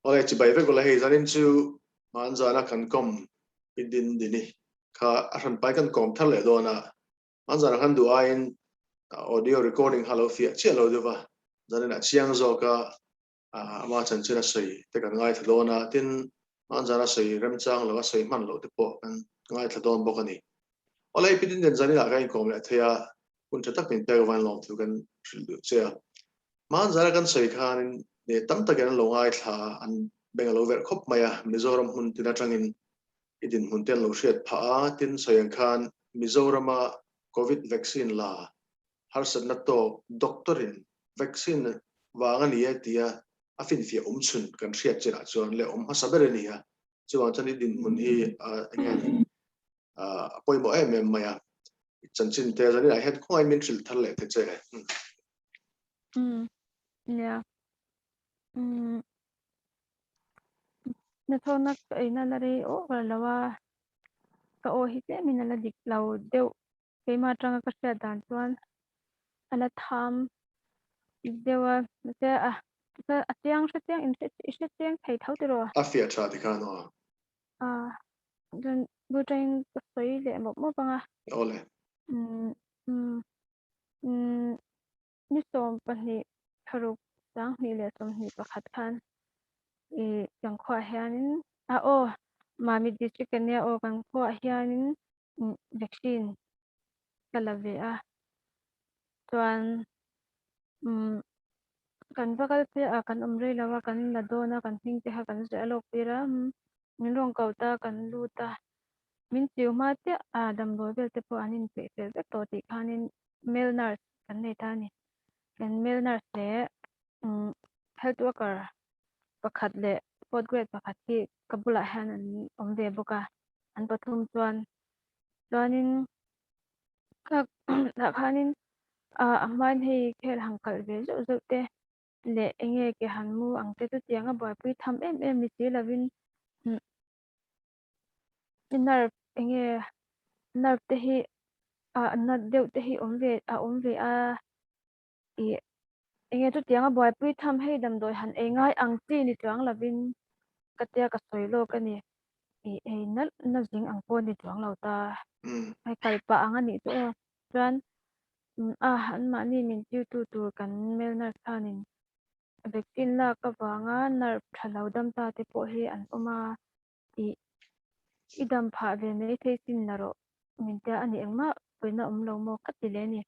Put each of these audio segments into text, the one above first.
Awle chibai vek ula hei zanin chu hmanzana kan kawm i din dini kha a hranpai kan kawm thar leh dawn a, hmanzana khan duh aiin audio recording kha lo fiah chiah lo deuh va, zanin a chiang zawk a, ama chanchin a sawi te kan ngaithla dawn a, tin hmanzana sawi remchang lo a sawi hman loh te pawh kan ngaithla dawn bawk a ni. Awle i pi din den zaninah ka inkawm leh thei a, hun tha tak min pek avangin lawmthu kan hrilh duh che a. Hmanzara kan sawi khanin leh tam takin an lo ngaithla a, an beng a lo verh khawp mai a, Mizoram hmun tin atangin i dinhmun te an lo hriat phah a, tin sawi ang khan Mizorama Covid vaccine la harsatna tawk doctor in vaccine vang a ni e tia a finfiah awm chhun kan hriat chinah chuan leh awm hmasa ber a ni a, chuvang chuan i dinhmun hi enge a pawimawh em em mai a, i chanchin te zaninah hian khawngaih min hrilh thar leh ta che. Umm nia umm hnathawhna ka eina la rei over lo a, ka aw hi tlem in a la dik lo deuh keimah atanga ka hriat dan chuan a la tham deuh a mahse a a chiang hre chiang in i hre chiang thei tho tiraw? A fiah tha tikhan aw. A chuan bul tangin ka sawi leh mawp mawp ang a. Awle. Umm umm umm Ni 12 tharuk 2021 khan ih kan khuaah hianin a aw Mamit district a nia aw kan khuaah hianin vaccine ka la ve a chuan umm kan va kal chiah a kan awm rei lo a kan la dawn a kan hming te kha kan ziah lawk tir a min rawn ko ta kan lut a min chiu hma chiah a damdawi vel te pawh an inpeih fel vek tawh tih khanin male nurse kan nei ta a ni. Kan male nurse leh health worker pakhat leh fourth grade pakhat hi ka bulah hian an awm ve bawk a, an pathum chuan chuanin ka tah khanin ah a hmain hei khel han kalh ve zeuh zeuh te leh eng nge ke han mu ang te chutiang a buaipui tham em em ni si lovin Nerve enge nerve te hi ah nat deuh te hi awm ve a awm ve a ih enge chutiang a buaipui tham hei damdawi han ei ngai ang chi ni chuang lovin ka tia ka sawi lawk a ni ih ei nalh na zing ang pawh a ni chuang lo ta hei kal pah ang a nih chu aw chuan a anmahni min tirtu tur kan male nurse khanin Vaccine lak avanga nerve tha lo dam ta te pawh hi an awm a, ih i dam phah ve mai thei sin la rawh min tia a ni engmah pawina awm lo maw ka ti leh a ni.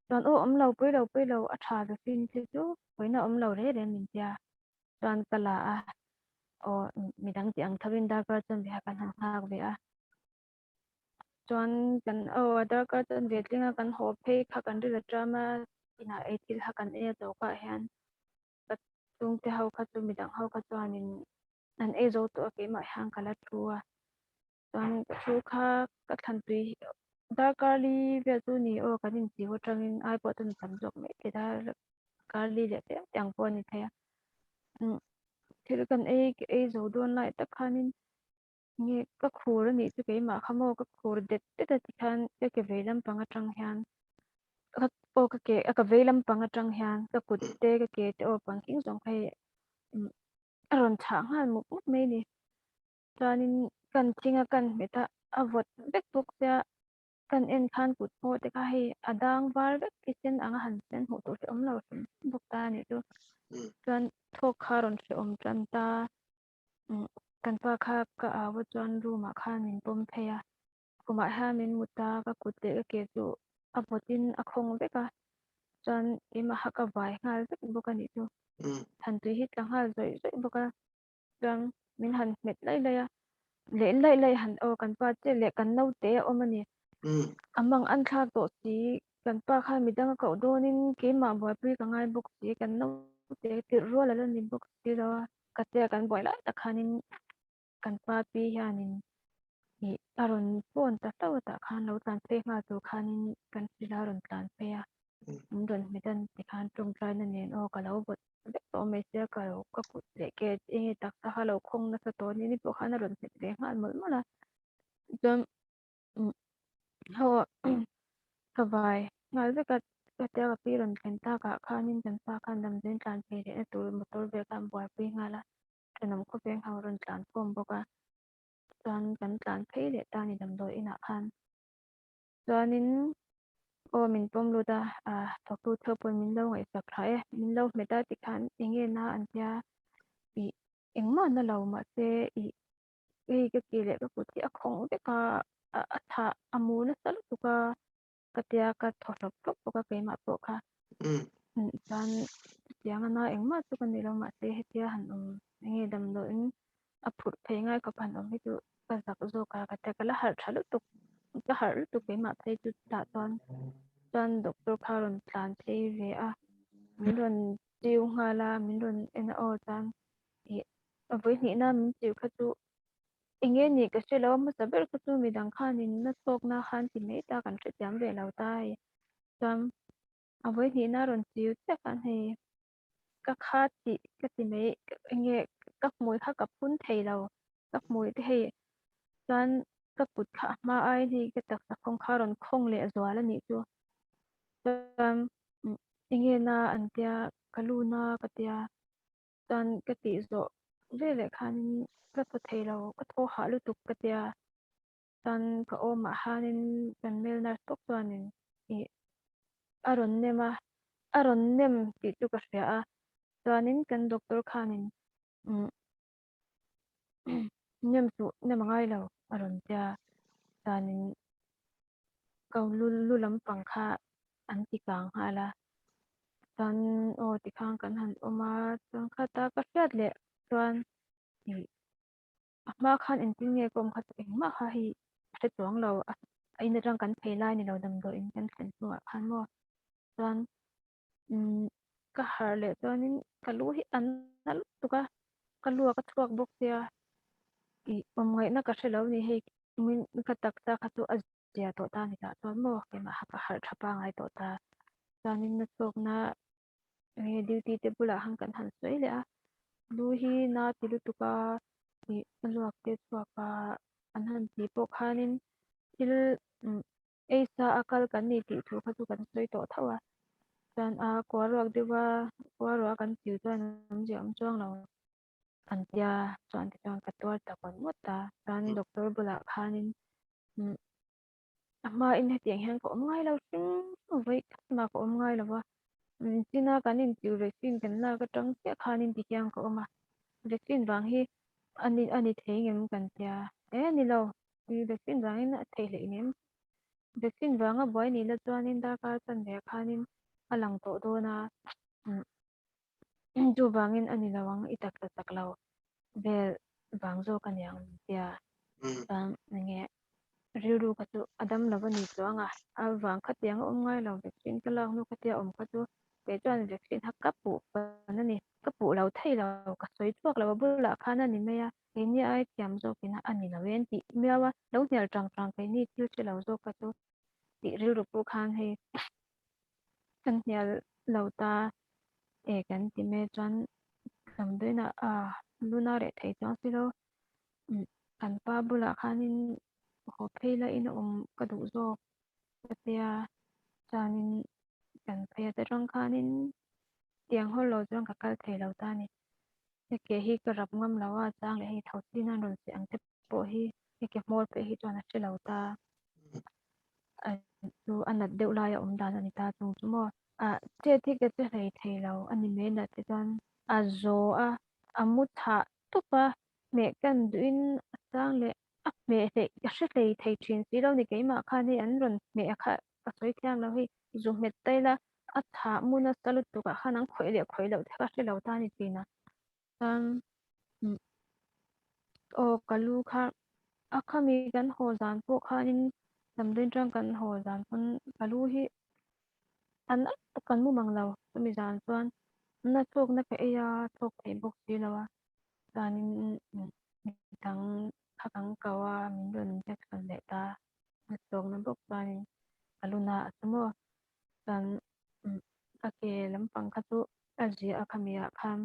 Chuan aw awm lo pawi lo pawi lo a tha vaccine te chu pawina awm lo reng reng min tia chuan ka la a, aw midang tih ang thovin darkar chuan ve a kan han nghak ve a. Chuan kan aw darkar chuan ve tling a kan haw phei kha kan ri la ṭam a inah ei thil kha kan ei a choka ah hian ka chhungte ho kha chu midang ho kha chuanin an ei zo tawh a keimah hian ka la thu a chuan ka thu kha ka thlan tui darkar li vel chu ni aw kan inchiu atangin ai pawh chuan a tam zawk mai thei darkar li leh tlem te ang pawh a ni thei a thil kan ei ei zo dawn lai tak khanin Nge ka khur a nih chu keimah kha maw ka khur det det a tikhan ka ke vei lampang atang hian ka aw ka ke ka vei lampang atang hian ka kut te ka ke te aw pangking zawng kha hei a rawn chhah nghal mup mup mai a ni. Chuanin kan thing a kan hmet a a vawt vek bawk sia kan en khan kut hmawh te kha hei a dang var vek thisen anga han sen hmuh tur hi awm lo hrim bawk ta a nih chu. Chuan thawk kha a rawn hrehawm tan ta. Kan pa kha ka au a chuan room ah khan min pawm phei a, khumah hian min mut a, ka kut leh ka ke chu a vawt in a khawng vek a, chuan keimah kha ka vai nghal vek bawk a nih chu. Thantui hi tla nghal zawih zawih bawk a, chuan min han hmet laih laih a, leh laih laih han aw kan pa che leh kan naute a awm a ni. A mang an thlak tawh si, kan pa khan midang a koh dawnin keimah buaipui ka ngai bawk si, kan naute tirh rual a la ni bawk si lo a. Ka tia kan buai lai tak khanin kan pa pi hianin ih a rawn phone ta hlauh a tah khan lo tlan phei nghal tur khanin kan hrilh a rawn tlan phei a min rawn hmet a tikhan tawngtaina nen aw ka lo vawt vek tawh mai sia ka lo ka kut leh ke enge taksa kha lo khawng nasa tawh a ni ni pawh khan a rawn hmet ve nghal mawlh mawlh a chuan ho ka vai nghal vek a. Hetia ka pi rawn thlen takah khanin kan pa khan damdawiin tlan phei lehna tur motor vel kha an buaipui nghal a, thenawm khawpeng ho rawn tlan khawm bawk a, chuan kan tlan phei leh ta a ni damdawi inah khan. Chuanin aw min pawm lut a, ah thawktu theuh pawhin min lo ngaihsak thla e, min lo hmet a tikhan eng nge na an tia ih engmah na lo mahse ih hei ka ke leh ka kut hi a khawng vek a, a thah a mu nasa lutuk a. Ka tia ka thaw hlawp hlawp bawk a keimah pawh kha. Chuan chutiang a na engmah chu ka ni lo mahse hetia han awm enge damdawiin a phurh phei ngai khawp han awm hi chu ka zak zawk a ka tia ka la harh tha lutuk ka harh lutuk keimah phei chu chutah chuan chuan doctor kha a rawn tlan phei ve a min rawn chiu nghal a min rawn en a aw chuan ih a vawihnihna min chiu kha chu Enge nih ka hre lo a hmasa ber kha chu midang khanin na chhawkna khan ti mai ta kan hrethiam ve lo ta hei. Chuan a vawihnihna rawn chiu chiah khan hei ka kha tih ka ti mai enge ka hmui kha ka phun thei lo ka hmui te hei chuan ka kut kha a hma aiin hei ka taksa khawng kha rawn khawng leh zual a nih chu. Chuan enge na an tia ka lu na ka tia Chuan ka tih zawh veleh khanin ka thaw thei lo, ka thaw hah lutuk ka tia. Chuan ka awmah khanin kan male nurse bawk chuanin ih a rawn nem a, a rawn nem tih chu ka hria a. Chuanin kan doctor khanin umm nem suh, nem a ngai lo a rawn tia. Chuanin ko lu lu lampang kha an ti kang nghal a chuan aw tikhan kan han awm a chuan khata ka hriat leh chuan ih a hma khan engtin nge ka awm kha chu engmah kha hei a hre chuang lo a a in atang kan phei lai ni lo damdawiin kan thlen hnuah khan maw chuan umm ka harh leh chuanin ka lu hi a na lutuk a ka luak a chhuak bawk sia ih awm ngaihna ka hre lo ni hei min ka taksa kha chu a zia tawh ta ni tah chuan maw keimah ha ka harh tha pangai tawh ta chuanin na chhuakna enge duty te bulah khan kan han sawi leh a lu hi na ti lutuk a ih a luak te chhuak a an han tih pawh khanin thil umm ei sa a kal kan ni tih thu kha chu kan sawi tawh tho a chuan a kua ruak deuh a kua ruah kan chiu chuan awmzia awm chuang lo. An tia chuan ti chuan ka tuar ta ngawt ngawt a, chuan doctor bulah khanin umm a hmain hetiang hian ka awm ngai lo hrim hrim vawi khat mah ka awm ngai lo va, umm china kan intiu vaccine kan lak atang chiah khanin ti hian ka awm a, vaccine vang hi a ni a ni thei ngem kan tia, e ni lo vaccine vangin a theih hleih ngem, vaccine vanga buai nih la chuanin darkar chanve ah khanin a lang tawh dawn a umm. Chuvangin a ni lo ang, i taksa chak lo vel vang zawk a niang min tia. Chuan enge rilru kha chu a dam lo a ni chuang a, a vang khatiang a awm ngai lo vaccine ka lak hnu khatia awm kha chu kei chuan vaccine kha ka puh pan a ni, ka puh lo thei lo, ka sawi chhuak lo a bulah khan a ni mai a, keini ai thiam zawkin a ni lo e an tih miau a, lo hnial tang tang keini thil hre lo zawk kha chu tih rilru pawh khan hei kan hnial lo ta e kan ti mai chuan damdawiinah a luna reh thei chuang si lo kan pa bulah khanin haw phei la in a awm ka duh zawk ka tia chuanin kan phei a atang khanin tiang haw lo chuan ka kal thei lo ta a ni ka ke hi ka rap ngam lo a chang leh hei tho chin a rawn che ang te pawh hi ka ke hmawr pawh hi chuan a hre lo ta. Chu a nat deuh laia awm dan a ni ta chung chu maw. Ah chet hi ka che hlei thei lo a ni mai nat te chuan a zaw a, a mu chhah tup a, hmeh kan duhin a chang leh a hmeh hleih ka hre hlei thei thin si lo ni keimah khan hei an rawn hmeh a kha ka sawi thiang lo hei zu hmet ta ila a chhah mu nasa lutuk ah khan an khawih leh khawih loh te kha hre lo ta a ni thin a. Chuan aw ka lu kha a khami kan haw zan pawh khanin damdawiin atang kan haw zan pawn ka lu hi a na tak kan mu mang lo chumi zan chuan na chhawkna ka ei a chhawk theih bawk si lo a chuanin midang kha kan ko a min rawn injection leh ta na chhawkna bawk chuanin ka lu na a chu maw chuan ka ke lampang kha chu a ziah a khami ah khan.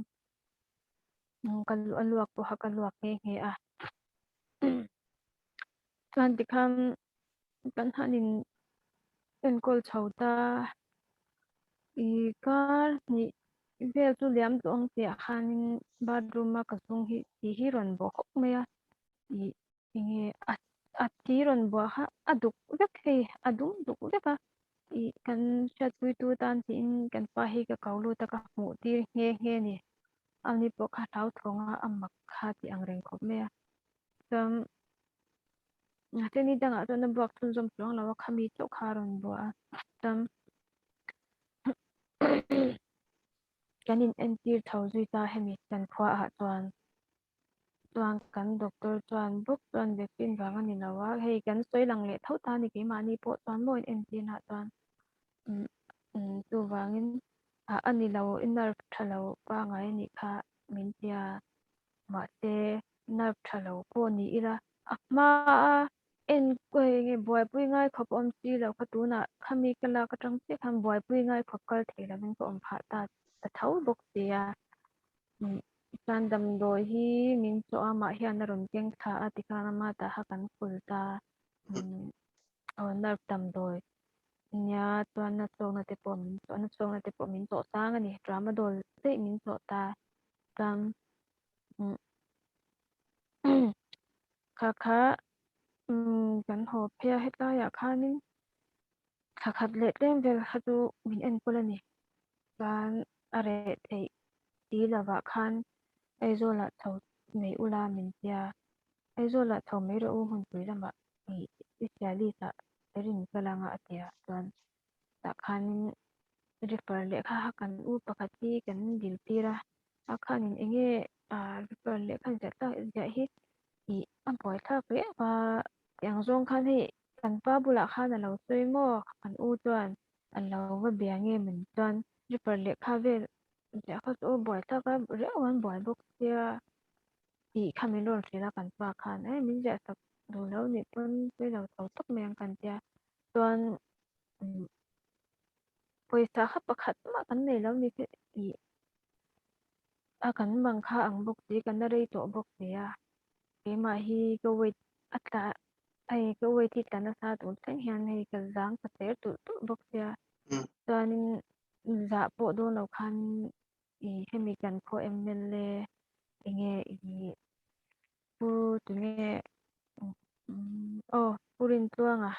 Ka a luak pawha ka luak nghe nghe a chuan tikhan kan han in enkawl chho ta. I kar hnih vel chu liam duh ang tih ah khanin bathroom a ka zung hi tih hi rawn bawh hawk mai a, i enge a a thi rawn buah kha a duk vek hei a dum duk vek a, i kan hriatpuitu tan tiin kan pa hi ka ko lut a ka hmuh tir nghe nghe a ni. Ani pawh kha hlauthawng a a mak kha tih ang reng khawp mai a, chuan Mahse ni dangah chuan a buak chhunzawm chuang lo a, khami chauh kha a rawn bua a, chuan kan in entir chho zui ta hemi kan khua ah chuan chuan kan doctor chuan bawk chuan vaccine vang a ni lo a, hei kan sawi lang leh tho ta a ni keimahni pawh chuan maw in entir nah chuan umm umm chuvangin ah a ni lo i nerve tha lo pangai a nih kha min tia mahse nerve tha lo pawh ni ila a hmaa en enge buaipui ngai khawp awm si lo kha tunah khami ka lak atang chiah khan buaipui ngai khawp kal thei lovin ka awm phah ta ta tho bawk si a chuan damdawi hi min chawh a mah hian a rawn keng thla a tikhan ama tah kha kan ful ta aw nerve damdawi nia chuan na chawkna te pawh min chawh na chawkna te pawh min chawh sang a ni tramadol daih min chawh ta chuan Kha kha kan haw phei a hetlaiah khanin thla khat leh tlem vel kha chu min enkawl a ni. Chuan a reh theih si lovah khan Aizawlah chho mai ula min tia, Aizawlah chho mai rawh u hmunpui lamah ih specialist ah rin ka la anga a tia chuan tah khanin refer lehkha kha kan u pakhat hi kan dil tir a, a khanin eng nge ah refer lehkha ziah tak ziah hi ih a buaithlak riau a, tiang zawng khan hei kan pa bulah khan a lo sawi maw kan u chuan a lo va bia nge min chuan refer lehkha vel ziah kha chu aw buaithlak a riau an buai bawk sia tih kha min rawn hrilh a kan pa khan e min ziah sak duh lo nih pawn pawi lo tho tawp mai ang kan tia chuan pawisa kha pakhat mah kan nei lo ni te tih a kan bang kha ang bawk si kan la rei tawh bawk si a keimah hi ka weight a tla hei ka weight hi tla nasa tur thleng hian hei ka zang ka cher tulh tulh bawk sia chuanin zah pawh dawn lo khan ih hemi kan khaw M_L_A enge ih Pu tunge aw Pu Rintluanga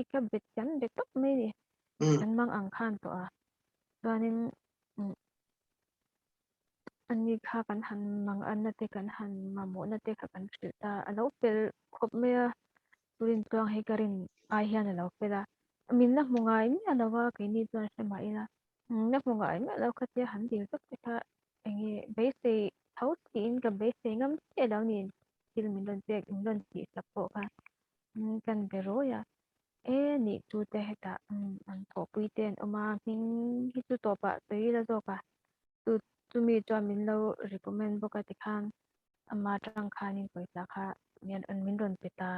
i ka bet kan be tawp mai ni kan mang ang khan tawh a chuanin ani kha kan han mang anna te kan han mamawhna te kha kan hrilh ta a lo fel khawp mai a Pu Rintluang hi ka rin ai hian a lo fel a min la hmu ngai miah lo a keini chuan hre mah ila la hmu ngai miah lo khatia han dil tawp te kha Enge beisei tho tiin ka beisei ngam chiah lo ni thil min rawn pek min rawn tih sak pawh kha kan be rawi a, e nih chu te hetah an thawhpui te an awm a hming hi chu tawpah sawi ila zawk a, chu chumi chuan min lo recommend bawk a tikhan ama tang khanin pawisa kha min rawn pe ta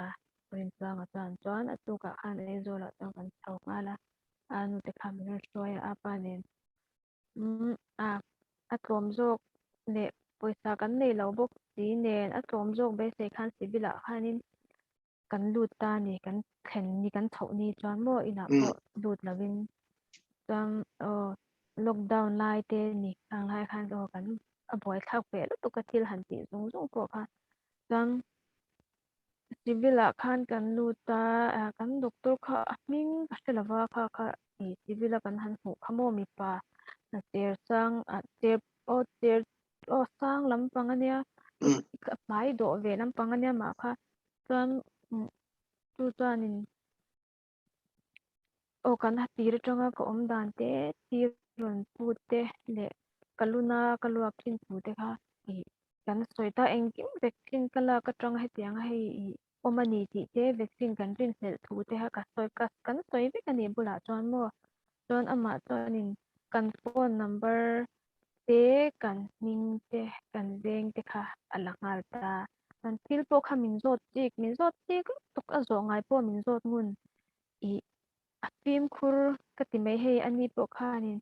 Rinchuanga chuan chuan a tukah khan Aizawlah chuan kan chho nghal a, a nute kha min rawn hruai a, apa nen. Umm a a tlawm zawk leh pawisa kan nei lo bawk si nen a tlawm zawk beisei khan civil ah khanin kan lut ta a ni kan thlen ni kan chhoh ni chuan maw inah pawh lut lovin chuan aw lockdown lai te ni ang lai khan aw kan a buaithlak ve lutuk a thil han tih zung zung pawh kha chuan Civil ah khan kan lut a, kan doctor kha a hming ka hre lova kha kha ih civil a kan han hmuh kha maw mipa chair sang ah chair aw chair aw sang lampang ania hmai dawh ve lampang ania mah kha chuan chu chuanin Aw kan ha tir atanga ka awm dan te tir rawn put te leh ka luna ka luak thin thu te kha ih kan sawi ta engkim vaccine ka lak atanga hetianga hei ih awm a ni tih te vaccine kan rinhlelh thu te kha ka sawi ka kan sawi vek a ni bulah chuan maw chuan amah chuanin kan phone number te kan hming te kan veng te kha a la nghal ta Kan thil pawh kha min zawt chik, min zawt chik lutuk a zawh ngai pawh min zawt ngun ih a fimkhur ka ti mai hei ani pawh khanin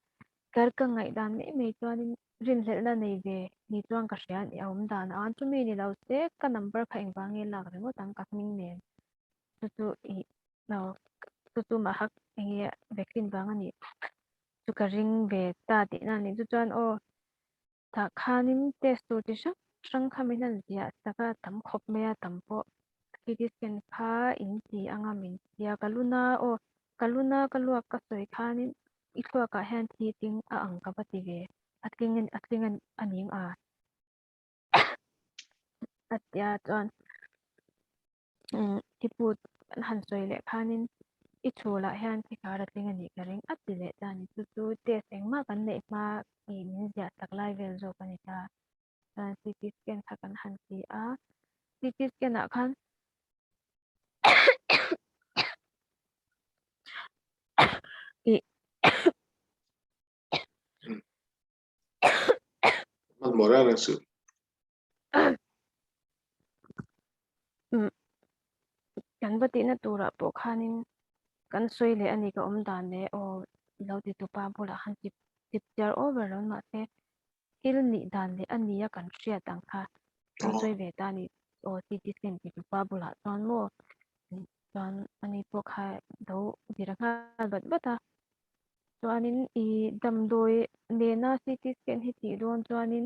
kar ka ngaihdan mai mai chuanin rinhlelhna nei ve ni chuan ka hria a awm dan a chumi ni lo se ka number kha engvang nge lak ringawt ang ka hming nen chu chu ih chu chu mahak enge vaccine vang a nih. chu ka ring ve ta tihna a nih chu chuan aw tah khanin test tur chi hrang hrang kha min han ziah sak a tam khawp mai a tam pawh CT scan kha in ti anga min tia ka luna aw ka luna ka luak ka sawi khanin i thluakah hian thi tling a ang ka va ti ve a tling a tling a ning a a tia chuan thiput an han sawi leh khanin i chhulah hian thikar a tling a nih ka ring a ti leh ta a ni. Chu chu test engmah kan neih hma ih min ziah tak lai vel zawk a ni ta. Chuan CT scan kha kan han ti a, CT scan ah khan ih Hmanhmawh reng reng suh. Kan va tihna turah pawh khanin kan sawi leh a ni ka awm dan leh aw lo ti tupa bulah khan chip chip chiar over lo mahse thil nih dan leh a nia kan hriat ang kha kan sawi ve ta a ni aw CT scan ti tupa bulah chuan maw chuan ani pawh kha lo vir nghal vat vat a. Chuanin i damdawi nena CT scan hi tih dawn chuanin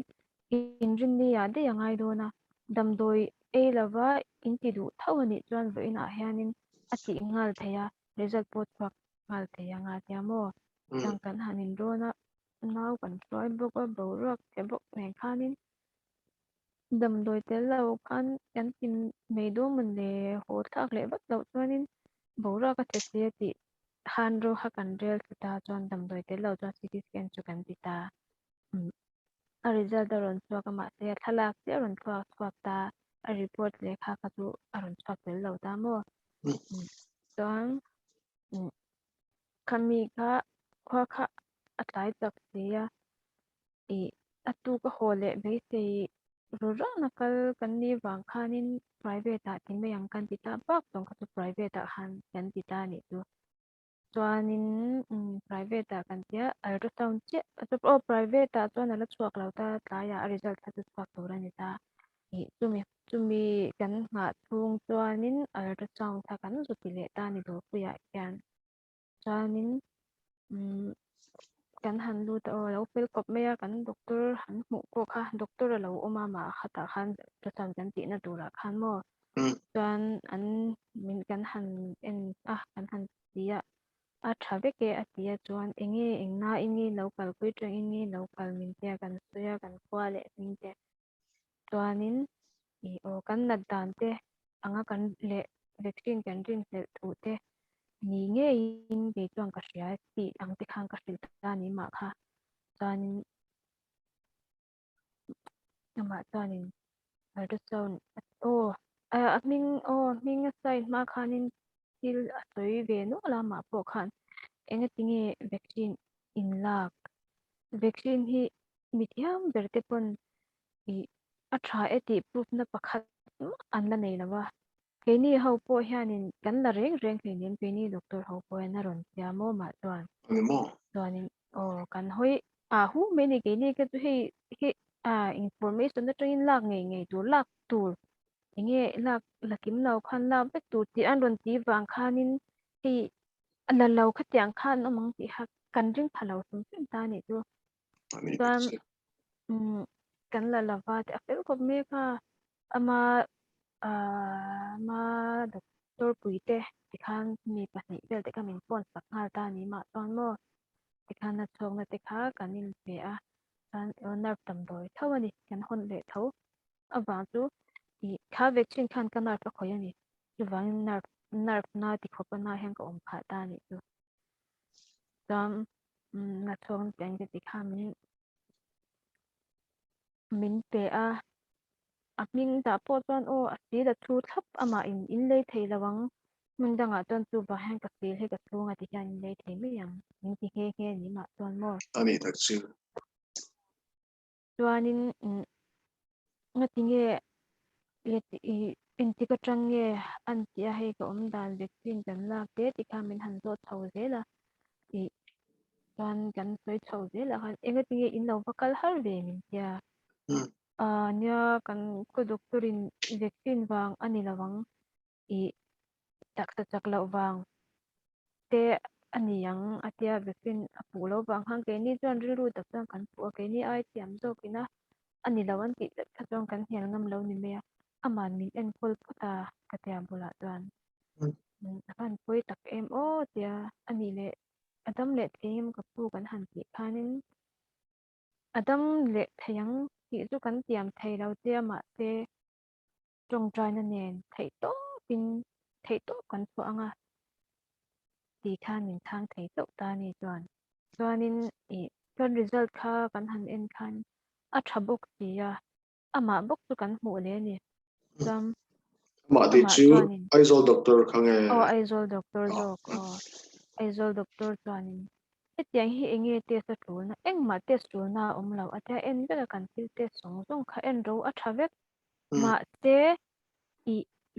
inrinni ah daih a ngai dawn a, damdawi ei lova in ti duh tho a nih chuan vawiinah hianin a tih nghal thei a, result pawh chhuak nghal thei ang a tia maw? Chuan kan han inrawn a, nau kan hruai bawk a, boruak che bawk nen khanin damdawi tel lo khan kan ti mai dawn mawn le, haw thlak leh vat loh chuanin boruak a che si a tih Han ro kha kan rel thlu ta chuan damdawi tel lo chuan CT scan chu kan ti ta. A result a rawn chhuak a mahse a thlalak chiah a rawn chhuak chhuak ta a report lehkha kha chu a rawn chhuak tel lo ta maw. Chuan khami kha khua kha a tlai chak si a ih a tuk a haw leh beisei ru rana kal kan nih vang khanin private ah ti mai ang kan ti ta bak zawng kha chu private ah khan kan ti ta anih chu. Chuanin private ah kan tia ultrasound chiah aw private ah chuan a la chhuak lo ta tlaiah a result kha chu chhuak tur a ni ta. Ih chumi chumi kan nghah chhung chuanin ultrasound kha kan zu ti leh ta a ni dawrpuiah khian. Chuanin umm kan han lut a aw a lo fel kawp mai a kan doctor han hmuh pawh kha doctor a lo awm a mah khatah khan ultrasound kan tihna turah khan maw chuan an min kan han en a kan han ti a a tha vek e a ti a chuan eng nge eng na in nge lo kalpui tangin nge lo kal min tia kan sawi a kan khua leh hming te chuanin ih aw kan nat dan te anga kan leh vaccine kan rinhlelh thuh te ni ngeiin kei chuan ka hria tih ang te khan ka hrilh ta ni mah kha chuanin amah chuanin ultrasound aw a hming aw a hming a sign hma khanin thil a sawi ve nual a mah pawh khan engatinge vaccine in lak vaccine hi mi thiam ber te pawn ih a tha e tih proof na pakhat mah an la nei lo a keini ho pawh hianin kan la reng reng hleinem keini doctor ho pawh hian a rawn tia maw mah chuan Ani maw? Chuanin aw kan hawi ah hu mai ni keini kha chu hei hei ah information atangin lak ngei ngei tur lak tur enge lak la kim lo khan lak vek tur tih an rawn ti vang khanin hei a la lo khatiang khan an awm ang tih kha kan ring pha lo hrim hrim ta anih chu. Chuan kan la lova te a fel khawp mek a, ama ama doctor pui te tikhan mi pahnih vel te kha min phone sak nghal ta a ni mah chuan maw tikhan a chhawkna te kha kan inpe a, chuan nerve damdawi tho a ni kan hawn leh tho avang chu ih kha vaccine khan ka nerve a khawih a ni chuvangin nerve nerve na ti khawp a na hian ka awm phah ta a nih chu. Chuan Nachhawng teng te tikha min min pe a, a hming dah pawh chuan aw a sil a thu thlap amah in in lei thei lo ang, hmun dangah chuan chuvang hian ka sil hi ka chhung a ti hian in lei thei mai ang min ti nghe nghe ni mah chuan maw. A nih tak chu. Chuanin ngatinge engtik atang nge an tih a hei ka awm dan vaccine kan lak te tih kha min han zawt chho zel a ih chuan kan sawi chho zel ah khan engatinge in lo va kal har ve min tia ah nia kan khaw doctor in vaccine vang a ni lo ang ih taksa chak loh vang te a ni ang a tia vaccine a puh lo vang khan keini chuan rilru tak chuan kan puh a, keini ai thiam zawkin a a ni lo an tih tlat kha chuan kan hnial ngam lo ni mai a, aman min enkawl phawt a ka tia bulah chuan a van pawi tak em aw tia a nih leh a dam leh thei em ka pu kan han tih khanin a dam leh thei ang tih chu kan tiam thei lo che a mahse tawngtaina nen theih tawpin theih tawp kan chhuah ang a tih khan min chhang thei chauh ta a ni chuan. Chuanin ih chuan result kha kan han en khan a tha bawk si a, amah bawk chu kan hmuh leh a ni. Chuan Amah tih amah chu chuanin Aizawl doctor kha nge? Aw Aizawl doctor Aw. zawk aw Aizawl doctor chuanin hetiang hi eng nge test a tulna engmah test tulna a awm lo a tia en vek a kan thil test zawng zawng kha en ro a tha vek Mahse, i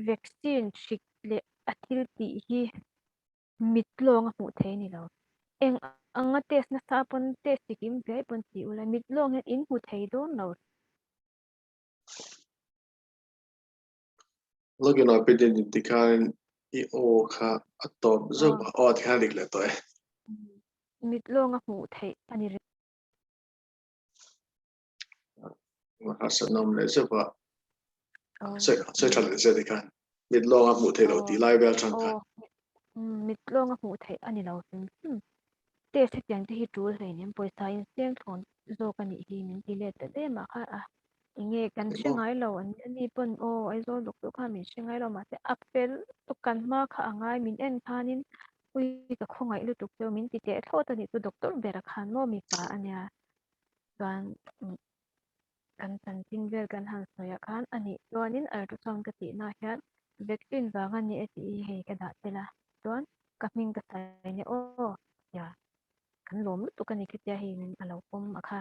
vaccine hrik leh a thil tih hi mit lawng a hmuh thei a ni lo. Eng anga test nasa pawn test chi kim viai pawn ti ula, mit lawng hian in hmu thei dawn lo. Login ah pidin in tikhan i aw kha a tawp zauh a, aw tikhan a dik leh tawh e. Mit lawng a hmuh theih a ni reng. Harsatna awm leh zeuh a, sawi tha leh zeuh tikhan mit lawng a hmuh theih loh tih lai vel tang khan. Mit lawng a hmuh theih a ni lo hrim hrim. Test hetiang te hi tul hleinem pawisa in seng thlawn zawk a nih hi min ti let ta em a kha a enge kan hre ngai lo an ni pawn aw Aizawl doctor khan min hre ngai lo mahse a fel lutuk kan hma kha a ngai min en khanin ui ka khawngaih lutuk cheu min ti teh thlawt a nih chu doctor bera khan maw mipa a nia. Chuan kan chanchin vel kan han sawi ah khan a nih chuanin ultrasound ka tih nah hian vaccine vang a ni e tih hi hei ka dah tel a, chuan ka hming ka sawi nia aw tia kan lawm lutuk a ni khitia hei min a lo pawm a kha.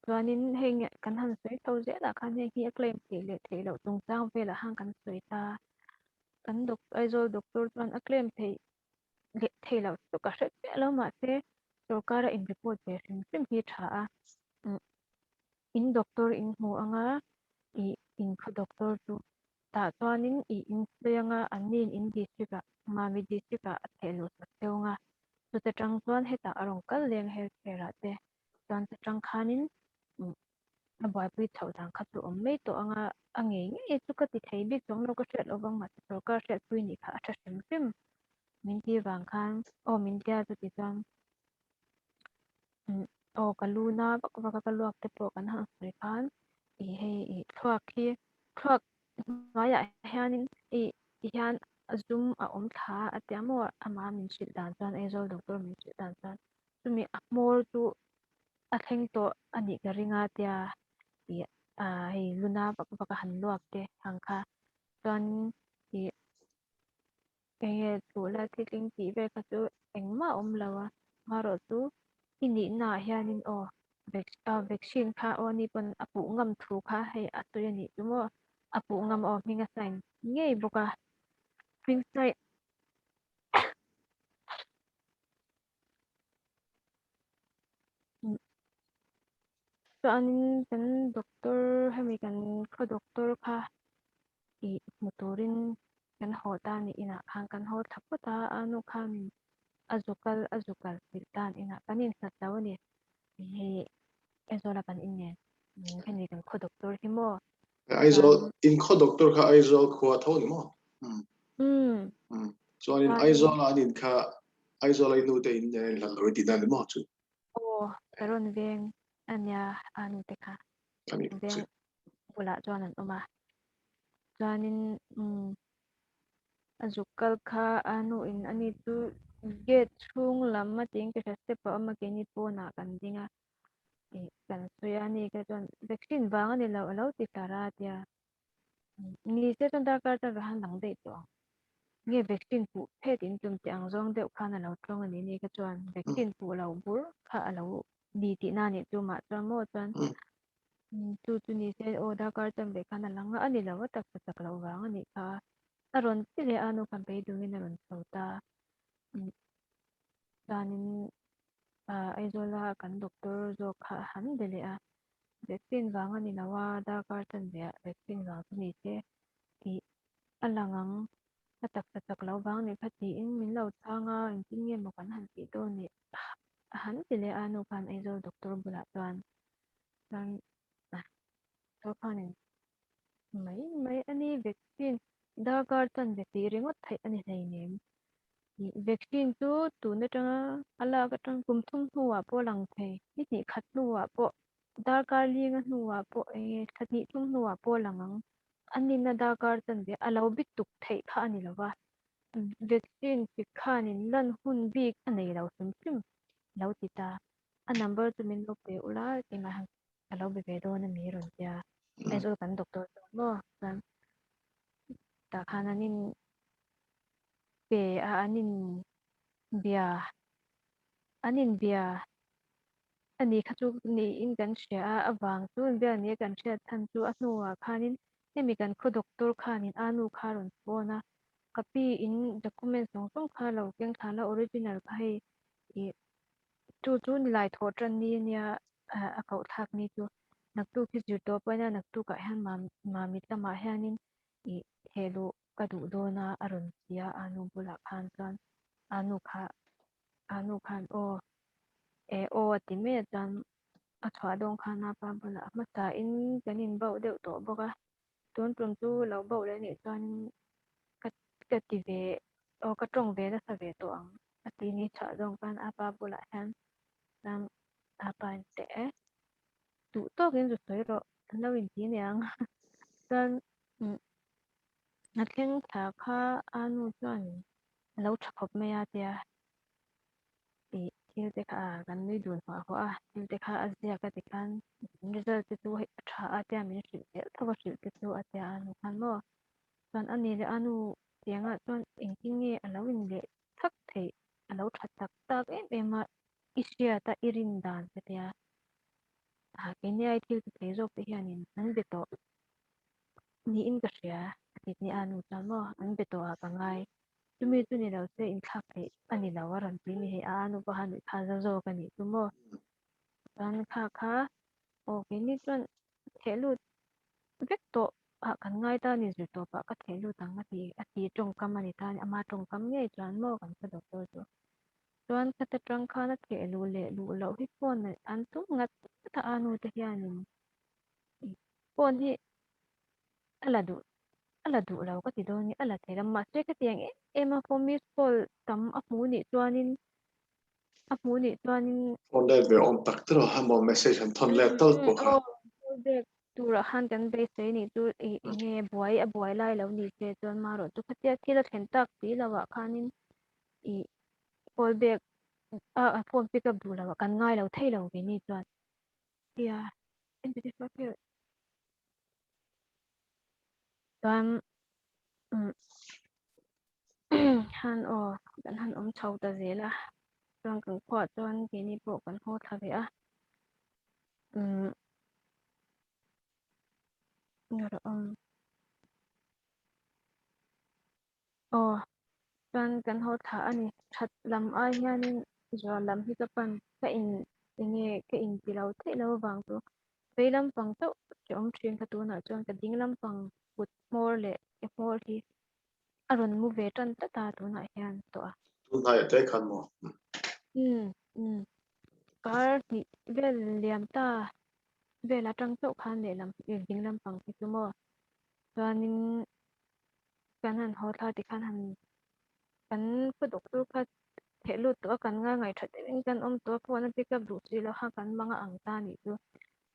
Chuanin heng kan han sawi chho zel ah khan heng hi a claim theih leh theih loh chungchang velah khan kan sawi ta, kan Aizawl doctor chuan a claim theih leh thei loh chu ka hre chiah lo mahse sorkara in report ve hrim hrim hi tha a in doctor in hmu anga ih in khaw doctor chu tah chuanin ih in sawi anga an ni in district ah Mami district ah a theh luh sak deuh anga chuta tang chuan hetah a rawn kal leng health care ah te chuan ta tang khanin a buaipui chhoh dan kha chu awm mai tawh anga a ngei ngei chu ka ti thei bik chuang lo ka hriat loh vang mahse sorkar hriatpui nih kha a tha hrim hrim min ti vang khan aw min tia chu ti chuan aw ka lu na vak vak a ka luak te pawh kan han sawi khan ih hei ih thluak hi thluak hnuaiah hianin ih ti hian a zum a awm thla a tia maw amah min hrilh dan chuan Aizawl doctor min hrilh dan chuan chumi a hmawr chu a thleng tawh a nih ka ring a tia ih ah hei luna vak vak a han luak te ang kha chuan ih eng nge duh la thitling tih vel kha chu engmah a awm lo a marawh chu i nihna ah hianin aw vaccine kha aw ani pawn a puh ngam thu kha hei a sawi a nih chu maw a puh ngam aw hming a sign ngei bawk a hming sign Chuanin kan doctor hemi kan khaw doctor kha ih hmu turin kan haw ta a ni inah khan kan haw thla phawt a a nu khanin a zu kal a zu kal chilh tan inah kan inhlat lo a ni hei Aizawl a kan inen hemi kan khaw doctor hi maw Aizawl in khaw doctor kha Aizawl khua tho ni maw? Chuanin Aizawl a an in kha Aizawl a i nu te in nen a inhlat lo i tihna ni maw chu? Aw, ka rawn veng a nia a nu te kha. Veng bulah chuan an awm a. Chuanin a zuk kal kha a nu in ani chu gate chhung lam a tiin ka hria step a awm a keini pawnah kan ding a. Ih kan sawi a ni ka chuan vaccine vang a ni lo a lo ti tlar a tia. Ni se chuan darkar chuan va han lang daih tawh ang. Nge vaccine puh phet in tum teh ang zawng deuh khan a lo tawng a ni ni ka chuan vaccine puh lo bur kha a lo ni tihna a nih chu mah chuan maw chuan chu chu ni se aw darkar chuan ve khan a lang a a ni lo a taksa chak loh vang a nih kha a rawn ti leh a nu khan beidawngin a rawn chho ta chuanin Aizawla kan doctor zawk kha a han be leh a vaccine vang a ni lo a darkar chanve ah vaccine vang chu ni se tih a lang ang. A taksa chak lo vang nih kha tiin min lo chhang a, engtin nge maw kan han tih dawn nih a han ti leh a, nu khan Aizawl doctor bulah chuan chuan doctor khanin mai mai a ni, vaccine darkar chanve tih ringawt theih a ni hleinem. Vaccine chu tun atanga a lak atang kum thum hnuah pawh a lang thei, ni hnih khat hnuah pawh darkar linga hnuah pawh enge thla hnih thum hnuah pawh a lang ang. A nihna darkar chanve a lo bit tuk theih kha a ni lo va, vaccine chi khanin lan hun bik a nei lo hrim hrim lo ti ta. A number chu min lo pe ula engah hian ka lo be ve dawn a mi rawn tia. Aizawl kan doctor chuan maw chuan tah khan an in pe a an in bia an in bia a ni kha chu niin kan hria a, a vang chu inbiak nia kan hriat chhan chu a hnuah khanin hemi kan khaw doctor khanin a nu kha a rawn phone a, ka pi in document zawng zawng kha lo keng thla la original kha hei ih chu chu nilai thawh tan ni ania a koh thlak ni chu naktuk hi zir tawh pawhin a naktukah hian mamit lamah hianin ih theh luh ka duh dawn a a rawn ti a, a nu bulah khan chuan a nu kha a nu khan aw e aw a ti mai a chuan a chhuah dawn khan a pa bulah hmasa in kan in bauh deuh tawh bawk a tun tum chu lo bauh leh anih chuan ka ka ti ve aw ka tawng ve nasa ve tawh ang a ti ni chhuah dawn khan a pa bulah hian chuan a pa in teh e duh tawkin zu sawi rawh an lo inti aniang chuan A thleng thla kha a nu chuan a lo tha khawp mai a tia tih thil te kha kan nui dun huah huah a, thil te kha a ziak a tikhan result te chu hei a tha a tia min hrilh zel tho a hrilh te chu a tia a nu khan maw chuan a ni leh a nu tiangah chuan engtin nge a lo in leh thak theih a lo tha tak tak em em a i hriat a i rin dan ka tia keini ai thil ti thei zawk te hianin an be tawh. Niin ka hria, a ti ni a nu chuan maw an be tawh ah ka ngai. Chumi chu ni lo se inthlak theih a ni lo a rawn ti ni hei a nu pawha nuih kha za zawk a nih chu maw. Chuan kha kha aw keini chuan theh lut vek tawh ah kan ngai ta a ni zir tawp ah ka theh lut ang a ti a ti tawngkam a ni ta a ni ama tawngkam ngei chuan maw kan hre doctor chu. Chuan khata tang khan a theh luh leh luh loh hi phone an tum ngat ngat a a nu te hianin Phone hi a la duh a la duh lo ka ti dawn nge a la thei lo mahse khatiang em em a phone miss call tam a hmuh nih chuanin a hmuh nih chuanin Phone let ve awm tak tiraw emaw message han thawn let tal pawh kha. Aw call back turah khan kan beisei nih chu ih enge buai a buai lai lo ni che chuan marawh chu khatia thil a thlen tak si lo ah khanin ih call back a phone pick up duh lo ah kan ngai lo thei lo ve ni chuan. Tia chuan han aw kan han awm chho ta zel a chuan kan khuaah chuan keini pawh kan haw thla ve a umm Aw, chuan kan haw thla a ni. That lam ai hianin zual lam hi ka pan ka in enge ka in ti lo theih lo avang chu vei lampang chauh che awm thin kha tunah chuan ka ding lampang kut hmawr leh ke hmawr hi a rawn mu ve tan tlat a tunah hian tawh a. Tun hnaiah te khan maw? Umm umm kar hnih vel liam ta vel atang chauh khan lehlam ding lampang hi chu maw chuanin Kan han haw thla tikhan han kan khaw doctor kha theh lut tawh a, kan ngai ngaih tha deuhin kan awm tawh a, phone a pick up duh chi loh kha kan mang a ang ta anih chu.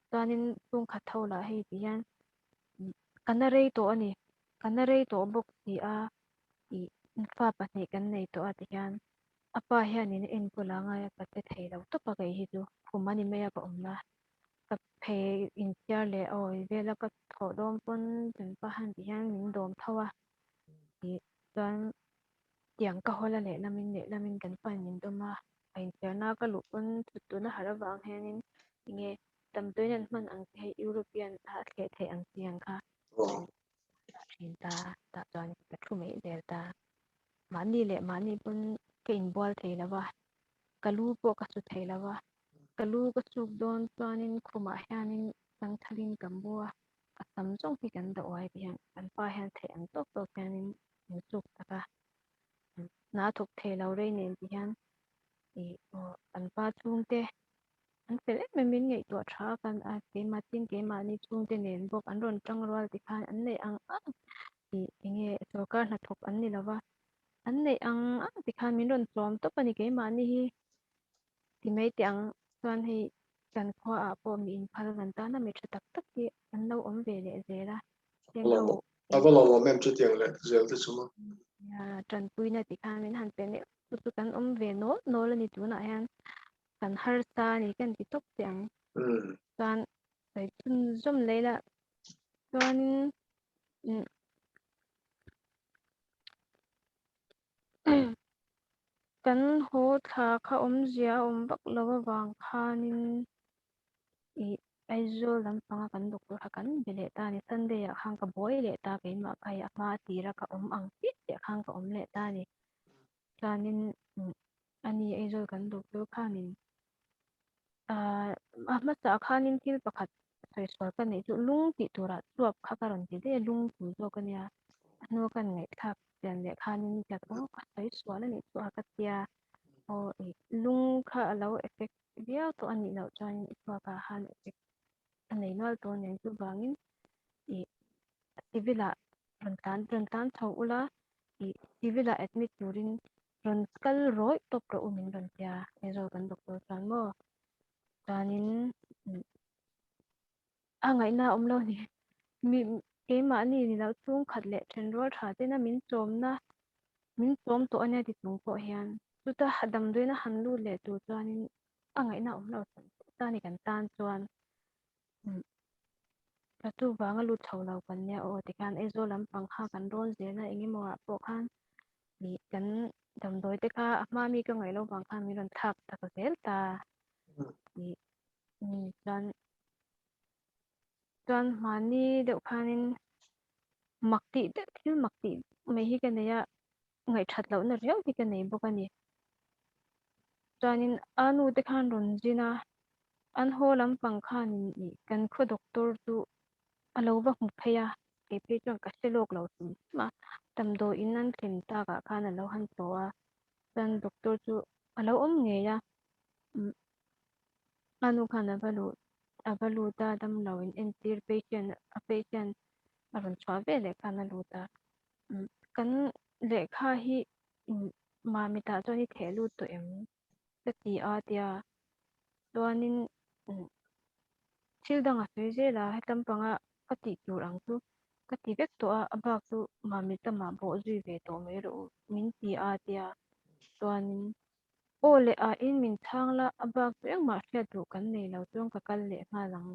Chuanin chhungkhat ho lah hei ti hian ka na rei tawh a ni, ka na rei tawh bawk si a, ih fa pahnih kan nei tawh a ti hian a pa hianin a enkawl a ngai a, ka che thei lo tawp a kei hi chu khum a ni mai a ka awm na. Ka phei inchhiar leh awi vel a ka thawh dawn pawn kan pa han tih hian min dawm tho a tih chuan tiang ka hawl a lehlamin lehlamin kan pa in min dawm a a inchhiarna ka luh pawn thut tuna harh avang hianin enge damdawiin an hman ang chi hei European a thleh theih ang chi ang kha dah thin ta tah chuan ka thu mai zel ta mahni leh mahni pawn ka inbual thei lo va ka lu pawh ka su thei lo va. Ka lu ka chuk dawn chuanin khumah hianin zangthalin ka mu a, a sam zawng hi kan dah uai ti hian kan pa hian theih ang tawk tawk hianin. min suk sak a, hna a thawk thei lo rei nen ti hian ih aw kan pa chhungte an fel em em in ngaihtuah tha a kan a keimah tin keimahni chhungte nen bawk an rawn tang rual ti khan an neih ang ang ih enge sorkar hnathawk an ni lova an neih ang ang ti khan min rawn tlawm tawp a ni keimahni hi ti mai teh ang chuan hei kan khua ah pawh mi inphal kan tana mi tha tak tak hi an lo awm ve leh zel a heng ho A va lawmawm em chutiang leh zel te chu maw? Nia, tanpuina tih khan min han pe neuh chu chu kan awm ve nawl nawl a ni tunah hian kan harsa a ni kan ti tawp teh ang. Chuan sawi chhunzawm leh ila chuanin Kan haw thla kha awmzia a awm vak lo avang khanin ih Aizawl lampanga kan doctor kha kan be leh ta a ni. Sunday ah khan ka buai leh ta keimah kha hei a hma tira ka awm ang chiah chiah khan ka awm leh ta a ni. Chuanin ani Aizawl kan doctor khanin ah a hmasaah khanin thil pakhat sawi sual ka neih chu lung tih turah chuap kha ka rawn ti daih a, lung tur zawk a nia. A hnua ka ngaihthlak chian leh khanin ka aw ka sawi sual a nih chu a ka tia aw ih lung kha a lo effect viau tawh a nih loh chuanin i chhuakah khan effect a nei nual tawh nen chuvangin ih civil ah rawn tlan rawn tlan chho ula ih civil ah admit turin rawn kal rawih tawp rawh u min rawn tia Aizawl kan doctor chuan maw chuanin a ngaihna a awm lo ni. Mi keimahni ni lo chhungkhat leh thenrual tha tena min chawmna min chawm tawh a nia ti chung pawh hian chuta damdawiina han lut leh tur chuanin a ngaihna a awm lo ta ni kan tan chuan ka chuvanga lut chho lo kan nia aw tikhan Aizawl lampang kha kan rawn zel a engemaw ah pawh khan ih kan damdawi te kha a hma mi ka ngaih loh vang khan min rawn thlak tak zel ta ih chuan chuan mahni deuh khanin mak tih deuh thil mak tih mai hi ka nei a ngaihthat lohna riau hi ka nei bawk a ni. Chuanin a nu te khan rawn zin a, an haw lampang khanin ih kan khaw doctor chu a lo va hmu phei a, kei phei chuan ka hre lawk lo hrim hrim a, damdawiin an thlen takah khan a lo han tlawh a, chuan doctor chu a lo awm ngei a, umm a nu khan a va luh a va lut a damlo in entir patient a patient a rawn chhuah veleh khan a lut a, umm kan lehkha hi umm Mamitah chuan i theh lut tawh em? Ka ti a tia chuanin umm thil dang a sawi zel a hetam panga ka tih tur ang chu ka ti vek tawh a a bak chu Mamit lamah bawh zui ve tawh mai rawh u min ti a tia chuanin aw leh ah in min chhang la a bak chu engmah hriat duh kan nei lo chuan ka kal leh nghal ang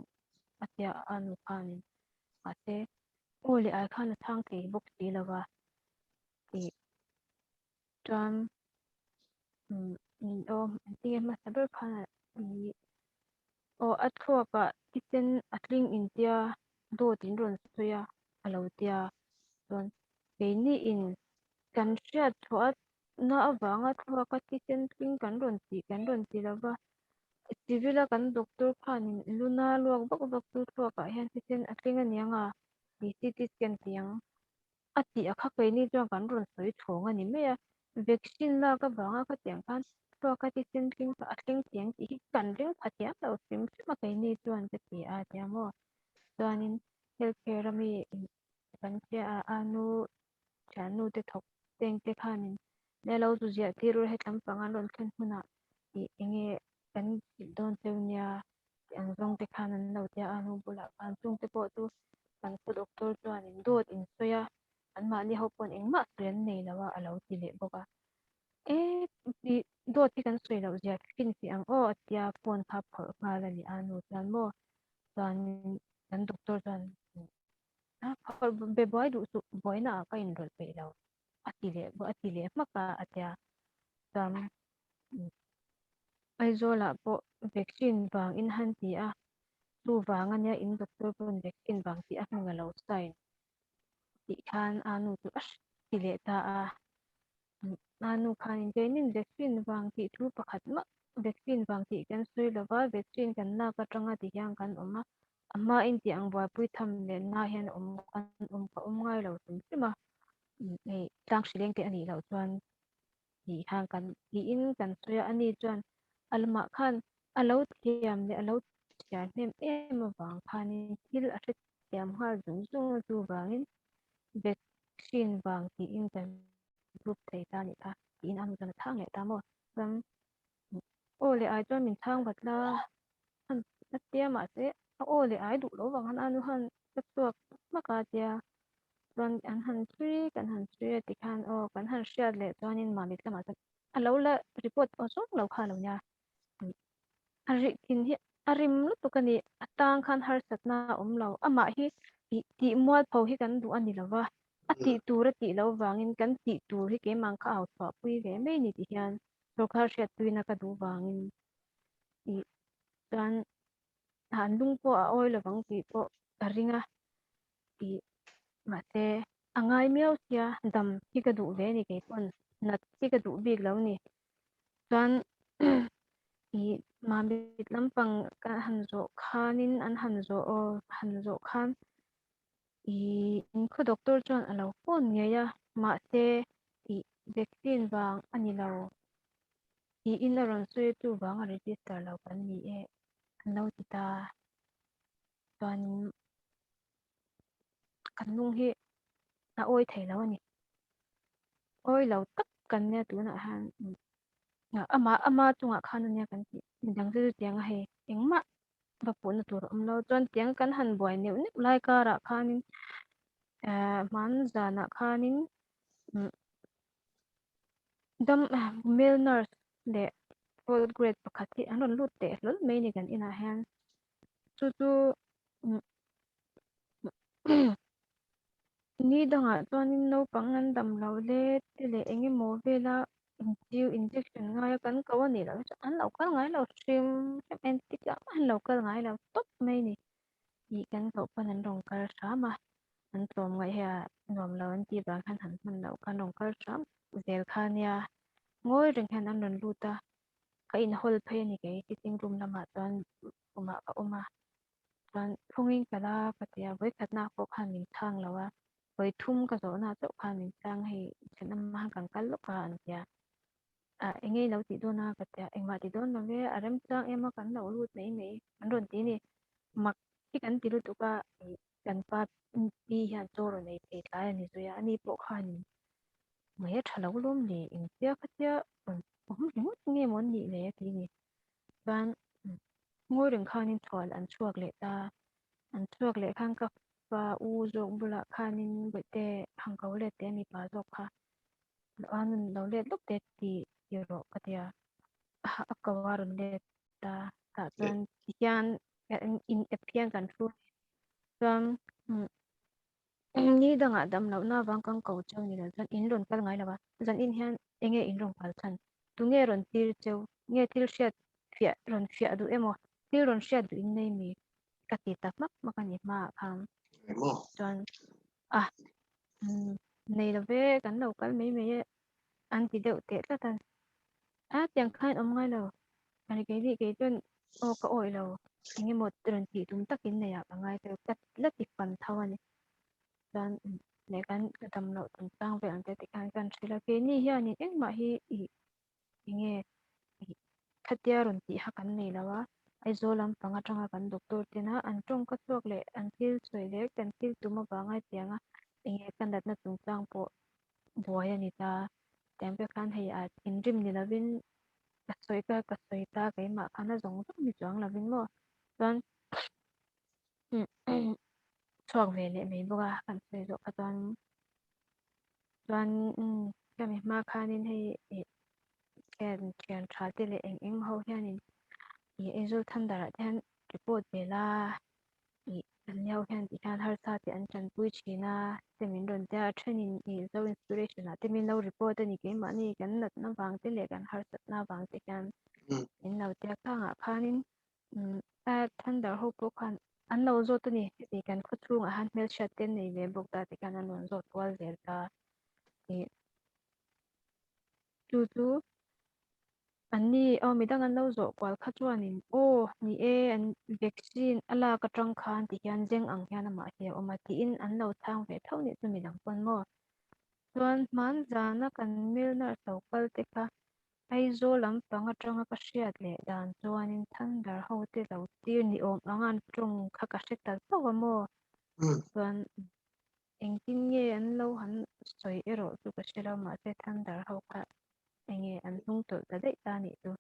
a tia a nu khanin mahse aw leh ai khan a chhang thei bawk si lo va tih chuan umm aw engtin nge hmasa ber khan ih aw a thluakah thisen a tling intia dawt in rawn sawi a a lo tia chuan keini in kan hriat chhuah na avanga thluaka thisen tling kan rawn tih kan rawn ti lova civil a kan doctor khanin luna luak vak vak chu thluakah hian thisen a tling aniang a tih CT scan tih ang. A tih a kha keini chuan kan rawn sawi chhawng a ni mai a, vaccine lak avanga khatiang khan thluaka thisen tling kha a thleng thiang tih hi kan ring pha thiam lo hrim hrim a keini chuan ka ti a tia maw. Chuanin health care a mi kan hria a, a nu thiannu te thawk teng te khanin nia lo zu ziah tir ula hetlam pang an rawn thlen hunah ih enge kan hrilh dawn cheu nia tih ang zawng te khan an lo tia a nu bulah khan chung te pawh chu kan khaw doctor chuanin dawt in sawi a anmahni ho pawn engmah sawi an nei lo a a lo ti leh bawk a e ih dawt hi kan sawi loh zia finfiah ang aw a tia phone kha phawrh nghal a ni a nu chuan maw chuanin kan doctor chuan a phawrh be buai duh suh buaina ah ka inrawlh peih lo a ti leh a ti leh hmak a a tia chuan Aizawlah pawh vaccine vang in han ti a, chu vang ania in doctor pawn vaccine vang tih a hming a lo sign tih khan a nu chu a ti leh ta a. A nu khanin keinin vaccine vang tih thu pakhat mah vaccine vang tih kan sawi lova, vaccine kan lak atanga ti hian kan awm a, a hmain tih ang buaipui tham leh na hian awm kan awm ka awm ngai lo hrim hrim a. Hei tlang hrileng te a nih loh chuan tih khan kan tiin kan sawi a, ani chuan a lamah khan a lo thiam leh a lo chhiar hnem em avang khanin thil a hrethiam nghal zung zung a, chuvangin vaccine vang tiin kan group thei ta nih kha tiin a nu chuan a chhang leh ta maw? Chuan aw leh ai chuan min chhang vat la a tia mahse a aw leh ai duh lo vang khan a nu khan ka chhuak hmak a tia chuan an han chhui kan han chhui a tikhan aw kan han hriat leh chuanin Mamit lamah chuan a lo la report aw zawng lo kha a lo nia a rih thin hi a rim lutuk a ni a tang khan harsatna a awm lo amah hi tih tih mualpho hi kan duh a ni lo va a tih tur a tih loh vangin kan tih tur hi keimah kha au chhuah pui ve mai ni ti hian sorkar hriatpuina ka duh vangin ih chuan an lung pawh a awi lovang tih pawh ka ring a tih mahse a ngai miau sia dam hi ka duh ve a ni kei pawn nat hi ka duh bik lo ni chuan ih mamit lampang ka han zawh khanin an han zawh aw han zawh khan ih inkhaw doctor chuan a lo phone ngei a mahse ih vaccine vang a ni lo tiin a rawn sawi a chuvang a register lo kan ni e an lo ti ta chuanin kan lung hi a awi thei lo a ni awi lo tak kan nia tunah hian amah ama chungah khan ania kan tih midang chu chutiang a hei engmah va puhna tur a awm lo chuan tiang kan han buai neuh neuh lai karah khanin ehh hman zanah khanin dam male nurse leh fourth grade pakhat hi an rawn lut teh hlawl mai a ni kan inah hian chu chu ni dangah chuanin naupang an dam loh le te leh eng emaw vela inchiu injection ngai a kan ko a nih loh hi chuan an lo kal ngai lo hrim hrim engtik ah mah an lo kal ngai lo tawp mai a ni tih kan koh pawn an rawn kal hram a an tlawm ngaih hi a nuam lo an tih vang khan han hman loh khan rawn kal hram zel kha nia ngawi reng hian an rawn lut a ka inhawl phei a ni kei sitting room lamah chuan khumah ka awm a chuan phungin ka la ka ti a vawikhatna pawh khan min chhang lo a vawi thum ka zawhna chauh khan min chhang hei thenawm ah kan kal lawk a an ti a ah eng nge i lo tih dawn a ka ti a engmah ti dawn lo ve a remchang em a kan lo lut mai mai an rawn ti a ni mak hi kan ti lutuk a ih kan pa pi hian chaw rawn ei thei tlai a ni zui a ani pawh khanin mai a tha lo lawm le engtia khatia rawn awm ringawt nge maw an nih le a ti a ni. Chuan ngawi reng khanin chhual an chhuak leh ta, an chhuak leh khan ka fa u zawk bulah khanin bawihte han ko let teh a mipa zawk kha a nun lo let lawk teh ti ti rawh ka ti a, a ko a rawn let ta tah chuan tihian in app hian kan thu chuan Ni dangah dam lohna avang kan ko cheu ni lo chuan in rawn kal ngai lo a, zan in hian eng nge in rawn kal chhan? Tu nge rawn tir cheu? Nge thil hriat fiah rawn fiah duh emaw thil rawn hriat duh in nei mi? Ka ti ta hmak hmak a ni hmaah khan chuan a nei lo ve kan lo kal mai mai e an ti deuh teh tlat a, a tiang khan awm ngai lo ani keini kei chuan aw ka awih lo eng emaw rawn tih tum takin nei ah ka ngai teuh ka la ti fan tho a ni chuan leh kan ka dam loh tum chang vel ang te tikhan kan hrilh a keini hianin engmah hi ih enge ih khatia rawn tih kha kan nei lo a Aizawl lampang atanga kan doctor tena an tawngka chhuak leh an thil sawi leh kan thil tum avanga hetianga enge ka natna chungchang pawh buai a ni ta. Tiang pek khan hei a thinrim ni lovin ka sawi ka ka sawi ta keimah khan a zawng zawng ni chuang lovin maw chuan chhuak ve leh mai bawk a kan sawi zawh kha chuan chuan khami hma khanin hei ih thian thian tha te leh eng eng ho hianin ih Aizawl Thunder ah te hian report ve la ih an ni ho hian tih hian harsa tih an tanpui thin a te min rawn tia a thenin ih zo inspiration ah te min lo report a ni keimahni kan natna vang te leh kan harsatna vang te hian min lo tia khangah khanin a thunder ho pawh khan an lo zawt a ni heti kan khaw chhungah hian hmelhriat te an nei ve bawk ta tikhan an rawn zawt kual zel ta ih chu chu Anni aw midang an lo zawh kual kha chuanin aw ni e an vaccine a lak atang khan ti hian zeng ang hian amah hi a awm a tiin an lo chhang ve tho nih chu midang pawn maw. Chuan hmanzana kan male nurse lo kal te kha Aizawl lampang atanga ka hriat leh dan chuanin Thunder ho te lo tir ni awm ang an tawng kha ka hre ta zauh a maw? Chuan engtin nge an lo han sawi erawh chu ka hre lo mahse Thunder ho kha enge an hnung tawlh ta daih ta nih chu.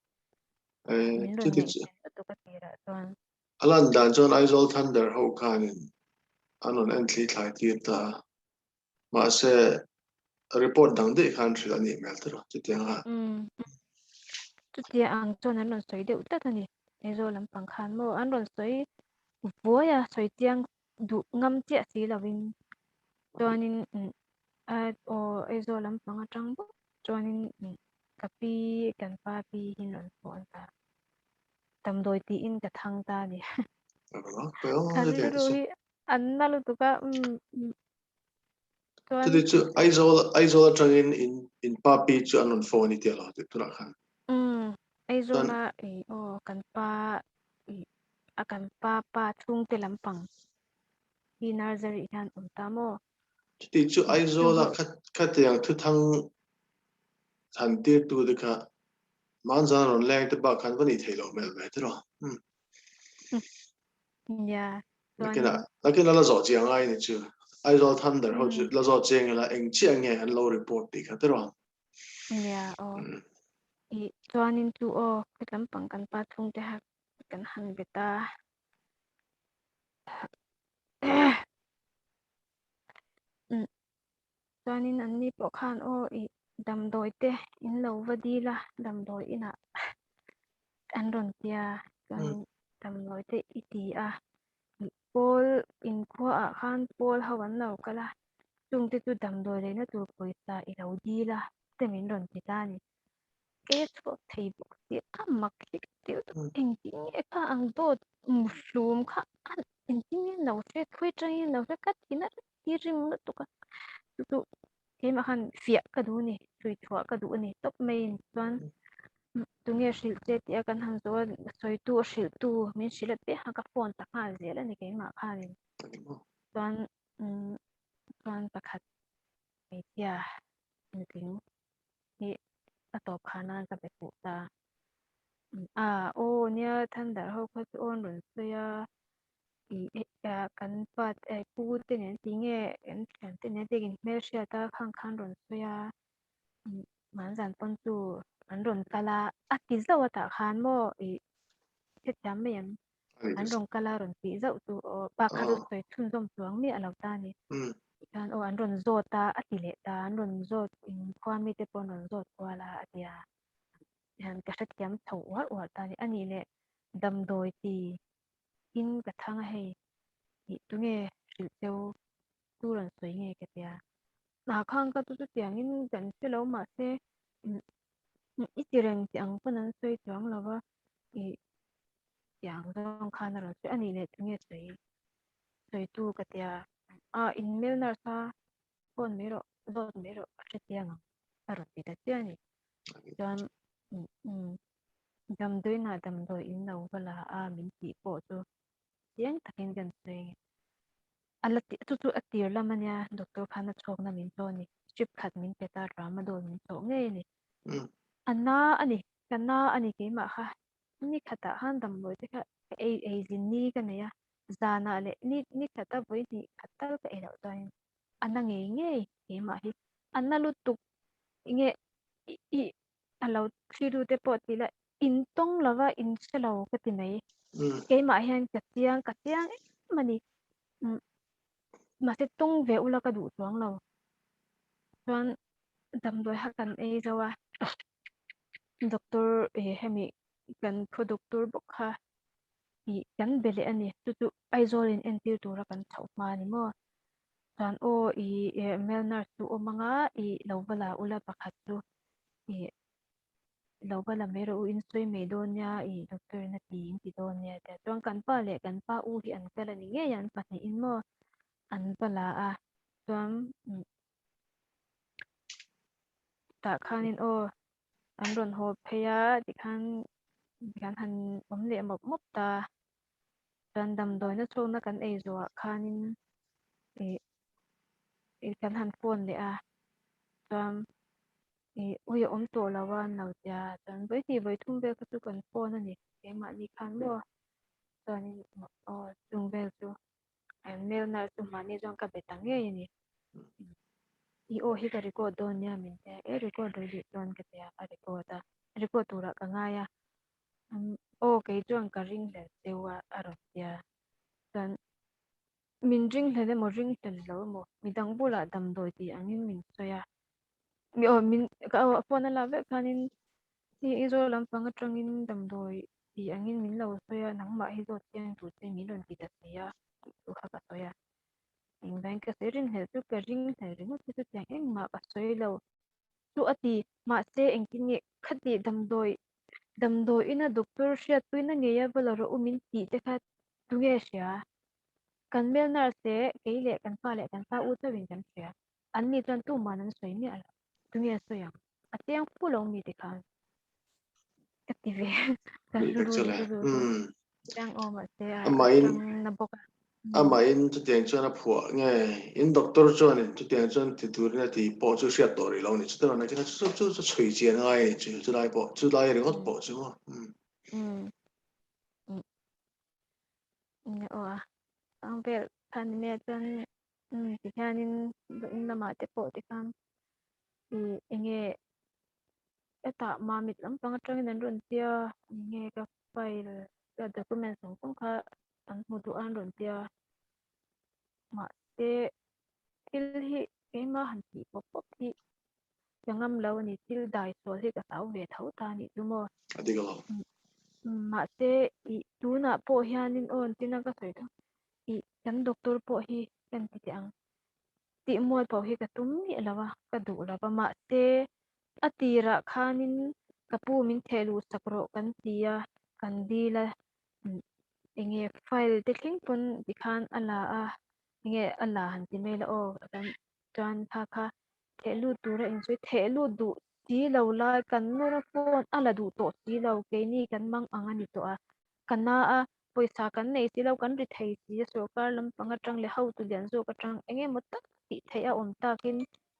Min rawn ngaihven lutuk a tirah chuan. A lan dan chuan Aizawl Thunder ho khanin an rawn en thli thlai tir ta a. Mahse, report dang daih khan hrilh a nih hmel tawh chutiang a. Umm. Chutia ang chuan an rawn sawi deuh tlat a ni. Aizawl lampang khan maw an rawn sawi vuai a, sawi chiang duh ngam chiah si lovin chuanin aw Aizawl lampang atang bawk chuanin ka pi kan pa pi hi an rawn phone ta. Damdawi tiin ka thang ta a ni. Ka rilru hi An na lutuk a, umm chuan. Chuti chu Aizawl Aizawl atangin in in pa pi chu an rawn phone i tia lo tih tunah khan. Umm Aizawl a i aw kan pa i a kan pa pa chhungte lampang hi nursery hian awm ta maw? Chuti chu Aizawl a khatiang thuthang than tirtu te kha Manzan rawn leng te bak khan va nih theih loh hmel ve tiraw? Umm. Nia, chuan. Nakinah, nakinah la zawh chiang ngai ni chu. Aizawl Thunder ho chu la zawh chiang ila eng chiah nge an lo report tih kha tiraw? Nia, aw. I chuanin chu aw, khawt lampang kan pa chhungte kha kan han bet a. Chuanin anni pawh khan aw i damdawi te in lo va dil a, damdawi inah an rawn tia chuanin damdawi te i ti a, pawl inkhua ah khan pawl ho an lo kal a, chungte chu damdawi leina tur pawisa i lo dil a te min rawn ti ta a ni. Ke chhuak thei bawk si a mak hi ka ti lutuk engtin nge kha ang dawt muhlum kha engtin nge an lo hre thui tangin an lo hre ka ti nasa hi rim lutuk a chu chu keimah khan fiah ka duh a ni chhui chhuah ka duh a ni tawp mai in chuan tunge hrilh che tih a kan han zawh a sawitu a hrilh tu min hrilh a piah a ka phone ta nghal zel a ni keimah khanin chuan chuan pakhat hmeichhia nutling hi a tawp kha nan ka be fuh ta. A aw nia Thunder ho kha chu aw an rawn sawi a ih kan pa pu te nen ti nge kan thian te nen te in hmelhriat a khang khan rawn sawi a manzan pawn chu an rawn kal a a ti zauh a tah khan maw ih hrethiam mai ang an rawn kal a rawn tih zauh chu aw bak kha chu sawi chhunzawm chuang miah lo ta a ni. Tikhan aw an rawn zawt a, a ti leh ta, an rawn zawt inkhua mite pawh an rawn zawt kual a a ti a. Tihian ka hrethiam chho uar uar ta a ni. A nih leh damdawi ti in ka thang a hei tih tunge hrilh cheu tu rawn sawi nge ka ti a. Hna khang ka chu chutiangin kan hre lo mahse i ti reng tih ang pawn an sawi chuang lo va ih tiang zawng khan a rawn sawi a nih leh tunge sawi sawitu ka ti a a in male nurse a phone mai rawh zawt mai rawh a hre chiang ang a rawn ti ta chiah a ni chuan umm damdawiinah damdawi in lo va la a min tih pawh chu chiang takin kan sawi a la ti chu chu a tir lam a nia doctor khan a chhawkna min chaw a ni strip khat min pe ta tramadol min chawh ngei a ni a na a ni ka na a ni keimah kha ni khatah khan damdawi te kha ka ei ei zin ni ka nei a zanah leh ni ni khata vawi hnih khat tal ka ei loh chuanin a na ngei ngei keimah hi a na lutuk enge i a lo thliru te pawh tih la in tawng lova in hre lo ka ti mai keimah hian ka chiang ka chiang em a ni mahse tawng ve ula ka duh chuang lo chuan damdawi kha kan ei zo a doctor hemi kan khaw doctor bawk kha ih kan be leh a ni chu chu Aizawl in entir tura kan chhoh hma a ni maw chuan aw ih male nurse chu awm anga ih lo va la ula pakhat chu ih lo va la mai rawh u in sawi mai dawn nia ih doctor in a ti in ti dawn nia tia chuan kan pa leh kan pa u hi an kal a ni ngei a an pahnih in maw an va la a chuan tah khanin aw an rawn haw phei a tikhan tikhan han awm leh mawp mawp ta chuan damdawina chhawkna kan ei zawhah khanin ih ih kan han phone leh a. chuan ih ui a awm tawh lo a an lo tia chuan vawihnih vawithum vel kha chu kan phone a ni keimahni khan maw chuanin aw chung vel chu male nurse chu mahni chuan ka be ta ngei a ni. I aw hi ka record dawn nia min tia e record rei duh chuan ka tia a record a record turah ka ngai a aw kei chuan ka ring hlel cheu a a rawn tia chuan min ring hlel emaw ring hlel lo emaw midang bulah damdawi tih angin min sawi a mi aw min ka aw phone a lak vek khanin hei Aizawl lampang atangin damdawi tih angin min lo sawi a nangmah hi zawt chiang tur che min rawn ti ta si a tih chu kha ka sawi a engvangin ka sawi rinhlelh chu ka ringhlel ringawt hi chutiang engmah ka sawi lo chu a ti mahse engtin nge khati damdawi damdawi ina doctor hriatpuina ngei a va la rawh u min tih te kha tunge hria kan male nurse leh kei leh kan pa leh kan pa u chauhin kan hria an ni chuan tuman an sawi miah lo tunge a sawi ang a chiang fu lo mi te khan ka ti ve ka rilru chiang aw mahse a tang na bawk a Amahin chutiang chuan a phuah nge in doctor chuanin chutiang chuan ti turin a ti pawh chu hriat tawh rih lo a ni. Chutiang nakin a chu chu chu chhui chian ngai a ni chu chulai pawh chulai ringawt pawh chu maw. Aw a ang vel khan ni mai a chuan ti hianin in lamah te pawh tikhan ih enge hetah mamit lampang atangin an rawn tia enge ka file ka document zawng zawng kha an hmu duh a an rawn tia mahse thil hi keimah han tih pawp pawp hi ka ngam lo a ni thil dai sual hi ka hlau ve tho ta a nih chu maw A dik lo. Mahse ih tunah pawh hianin aw tina ka sawi tho ih kan doctor pawh hi kan ti teh ang tih mual pawh hi ka tum miah lo a ka duh lo va mahse a tirah khanin ka pu min theh luh sak rawh kan ti a kan dil a enge file te thleng pawn tikhan a la a enge a la han ti mai la aw kan chuan kha kha theh lut tura insawi theh lut duh si lo lai kan nuna phone a la duh tawh si lo keini kan mang ang a ni tawh a ka na a pawisa kan nei si lo kan ri thei si a sorkar lampang atang leh hotu lian zawk atang eng emaw tak tih theih a awm takin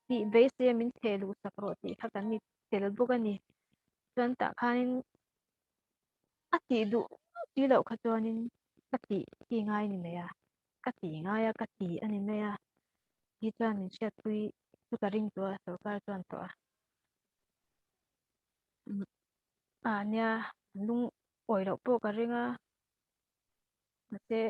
tih beisei a min theh luh sak rawh tih kha kan ni tel bawk a ni chuan tah khanin a tih duh si loh kha chuanin ka tih hi ngai ni mai a ka ti ngai a ka ti a ni mai a hi chuan min hriatpui chu ka ring tawh a sorkar chuan tawh a ah nia lungawi loh pawh ka ring a mahse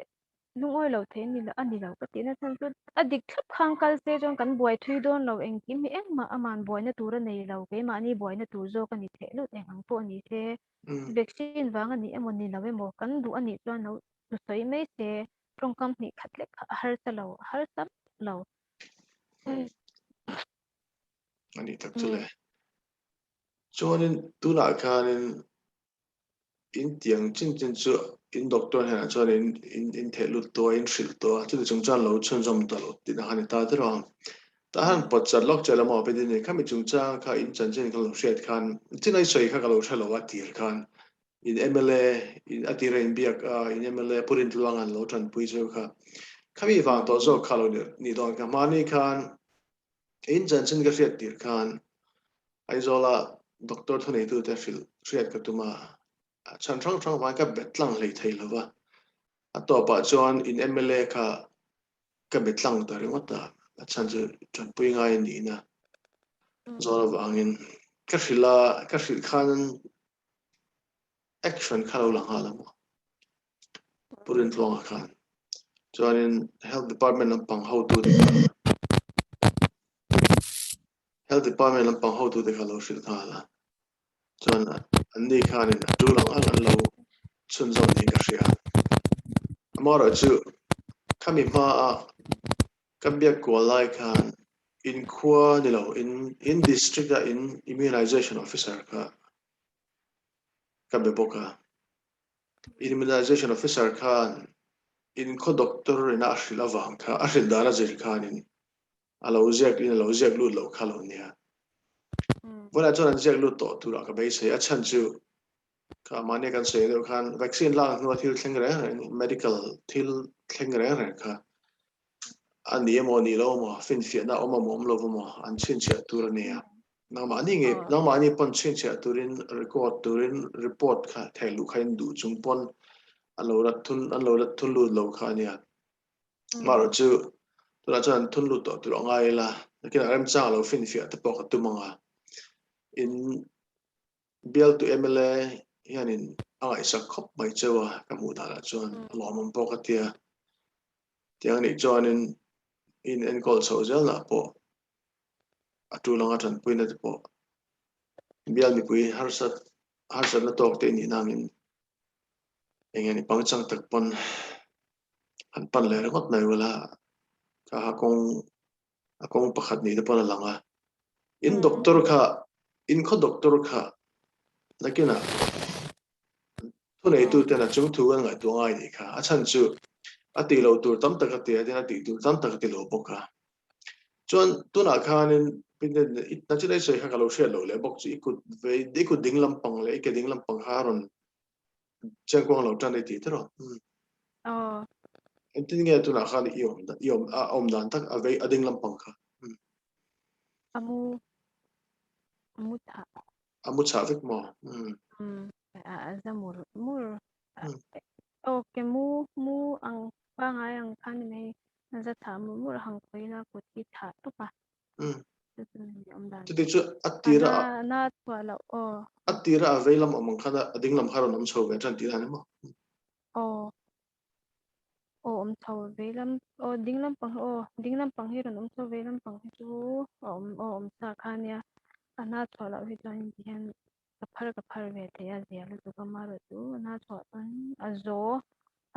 lungawi lo thei ni a ni lo ka tih na chhan chu a dik thlap khan kal se chuan kan buai thui dawn lo engkim hi engmah aman buaina tur a nei lo keimahni buaina tur zawk a ni theih lut eng ang pawh a ni se vaccine vang a ni emaw ni lo emaw kan duh a nih chuan lo sawi mai se tawngkam hnih khat lek kha a harsa lo a harsa lo. A nih tak chu le. Chuanin tunah khanin in tiang chin chin chu in doctor hnenah chuan in in in theh lut tawh a, in hrilh tawh a, chuti chung chuan lo chhunzawm tawh lo tihna kha a ni ta der ang. Tah han pawt chat lawk che lam a awm a ni. Khami chungchang kha in chanchin ka lo hriat khan chin a i sawi kha ka lo hre lo a tir khan in mla in a tira in biak a in mla Pu Rintluang an lo tanpui chu kha khami vang tawh zawk kha lo ni dawn ka hmani khan in chanchin ka hriat tir khan Aizawla doctor thuneitute hrilh hriat ka tum a chhan hrang hrang vang ka bet tlang hlei thei lova a tawpah chuan in mla kha ka be tlang ta ringawt a a chhan chu tanpui ngai a nihna zawn avangin ka hrilh a ka hrilh khan action kha lo la nghal a maw Pu Rintluanga khan chuanin health department lampang hotute kha health department lampang hotute kha lo hrilh nghal a chuan anni khanin a tul ang ang an lo chhunzawm niin ka hria amaherawhchu khami hmaa ka biak kual lai khan in khua ni lo in in district a in immunization officer kha ka be bawk a immunization officer khan in khaw doctor ina a hrilh avang kha a hrilh dan a zir khanin a lo ziak in a lo ziak lut lo kha lo nia. Vawiinah chuan an ziak lut tawh turah ka beisei. A chhan chu kha mahni kan sawi deuh khan vaccine lak hnua thil thleng reng reng, medical thil thleng reng reng kha A ni emaw ni lo emaw, finfiahna a awm emaw awm lo emaw an chhinchhiah tur a nia. Nangmahni ngei, nangmahni pawn chhinchhiah turin record turin report kha theh luh kha in duh chung pawn an lo la thun an lo la thun lut lo kha a nia. Amaherawh chu tunah chuan an thun lut tawh tur a ngai ila, nakinah remchang a lo finfiah te pawh ka tum ang a. In Bialtu mla hianin a ngaihsak khawp mai cheu a, ka hmuh danah chuan a lawmawm pawh ka tia. Tiang anih chuanin in enkawl chho zelnah pawh a tul anga tanpuina te pawh bial mipui harsat harsatna tawk te nih nangin eng nge ni pangchang tak pawn han pan leh ringawt mai ula kha ha kawng a kawng pakhat ni te pawn a lang a. In doctor kha, in khaw doctor kha nakinah thuneitu ten a chung thu an ngaihtuah ngai nih kha. A chhan chu a tih loh tur tam tak a ti a, tin a tih tur tam tak a ti lo bawk a. Chuan tunah khanin nachin ei sawi kha ka lo hriat loh leh bawk chu i kut vei i kut ding lampang leh i ke ding lampang kha a rawn Chiangkuang lo tan i tih tiraw? Aw. Engtin nge tunah khan i awm i awm a awm dan tak a vei a ding lampang kha? A mu a mu chhah. A mu chhah vek maw? A a za mur mur. Aw ke mu mu ang pangai ang khan ni mai. A za chhah mur mur a hang pawh ila kut hi chhah tawp a. Chuti chu a tira a na chhuah loh aw. A tira a vei lam awm ang khan a ding lam kha rawn awm chho ve tan tih a ni maw? Aw. Aw awm chho vei lam aw ding lam pang aw ding lam pang hi rawn awm chho vei lam pang hi chu a awm aw awm sa kha ania a na chhuah loh hi chuan ti hian Ka phar ka phar ve thei a zia lutuk a marawh chu a hna chhuah chuan a zaw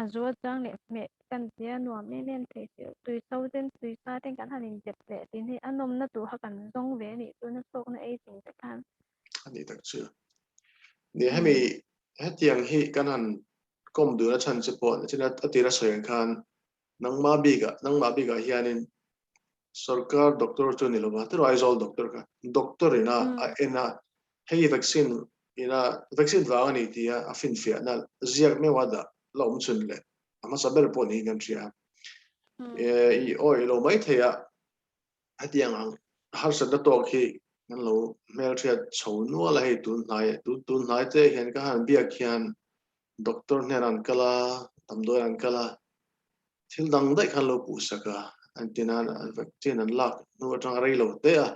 a zaw chang leh hmeh kan tia nuam em em thei si tui so ten tui sa ten kan han inzep leh tin hei a nawmna tur kha kan zawng ve a nih chuan a chhawkna ei chung te khan. A ni tak chu. Ni hemi hetiang hi kan han kawm dun a chhan che pawh nachin a tira sawi ang khan nangmah bikah nangmah bikah hianin Sorkar doctor chu ni lova tiraw Aizawl doctor kha doctor ina a en a hei vaccine ina vaccine vang a ni tia a finfiahna ziak meuh a dah la awm chhun leh a hmasa ber pawh niin kan hria i awi lo mai thei a hetiang ang harsatna tawk hi kan lo hmelhriat chho nual a hei tun hnai tun hnai te hian ka han biak hian Doctor hnenah an kal a, damdawi an kal a, thil dang daih khan lo puh sak a, an ti nan vaccine an lak hnu atanga rei lo te a,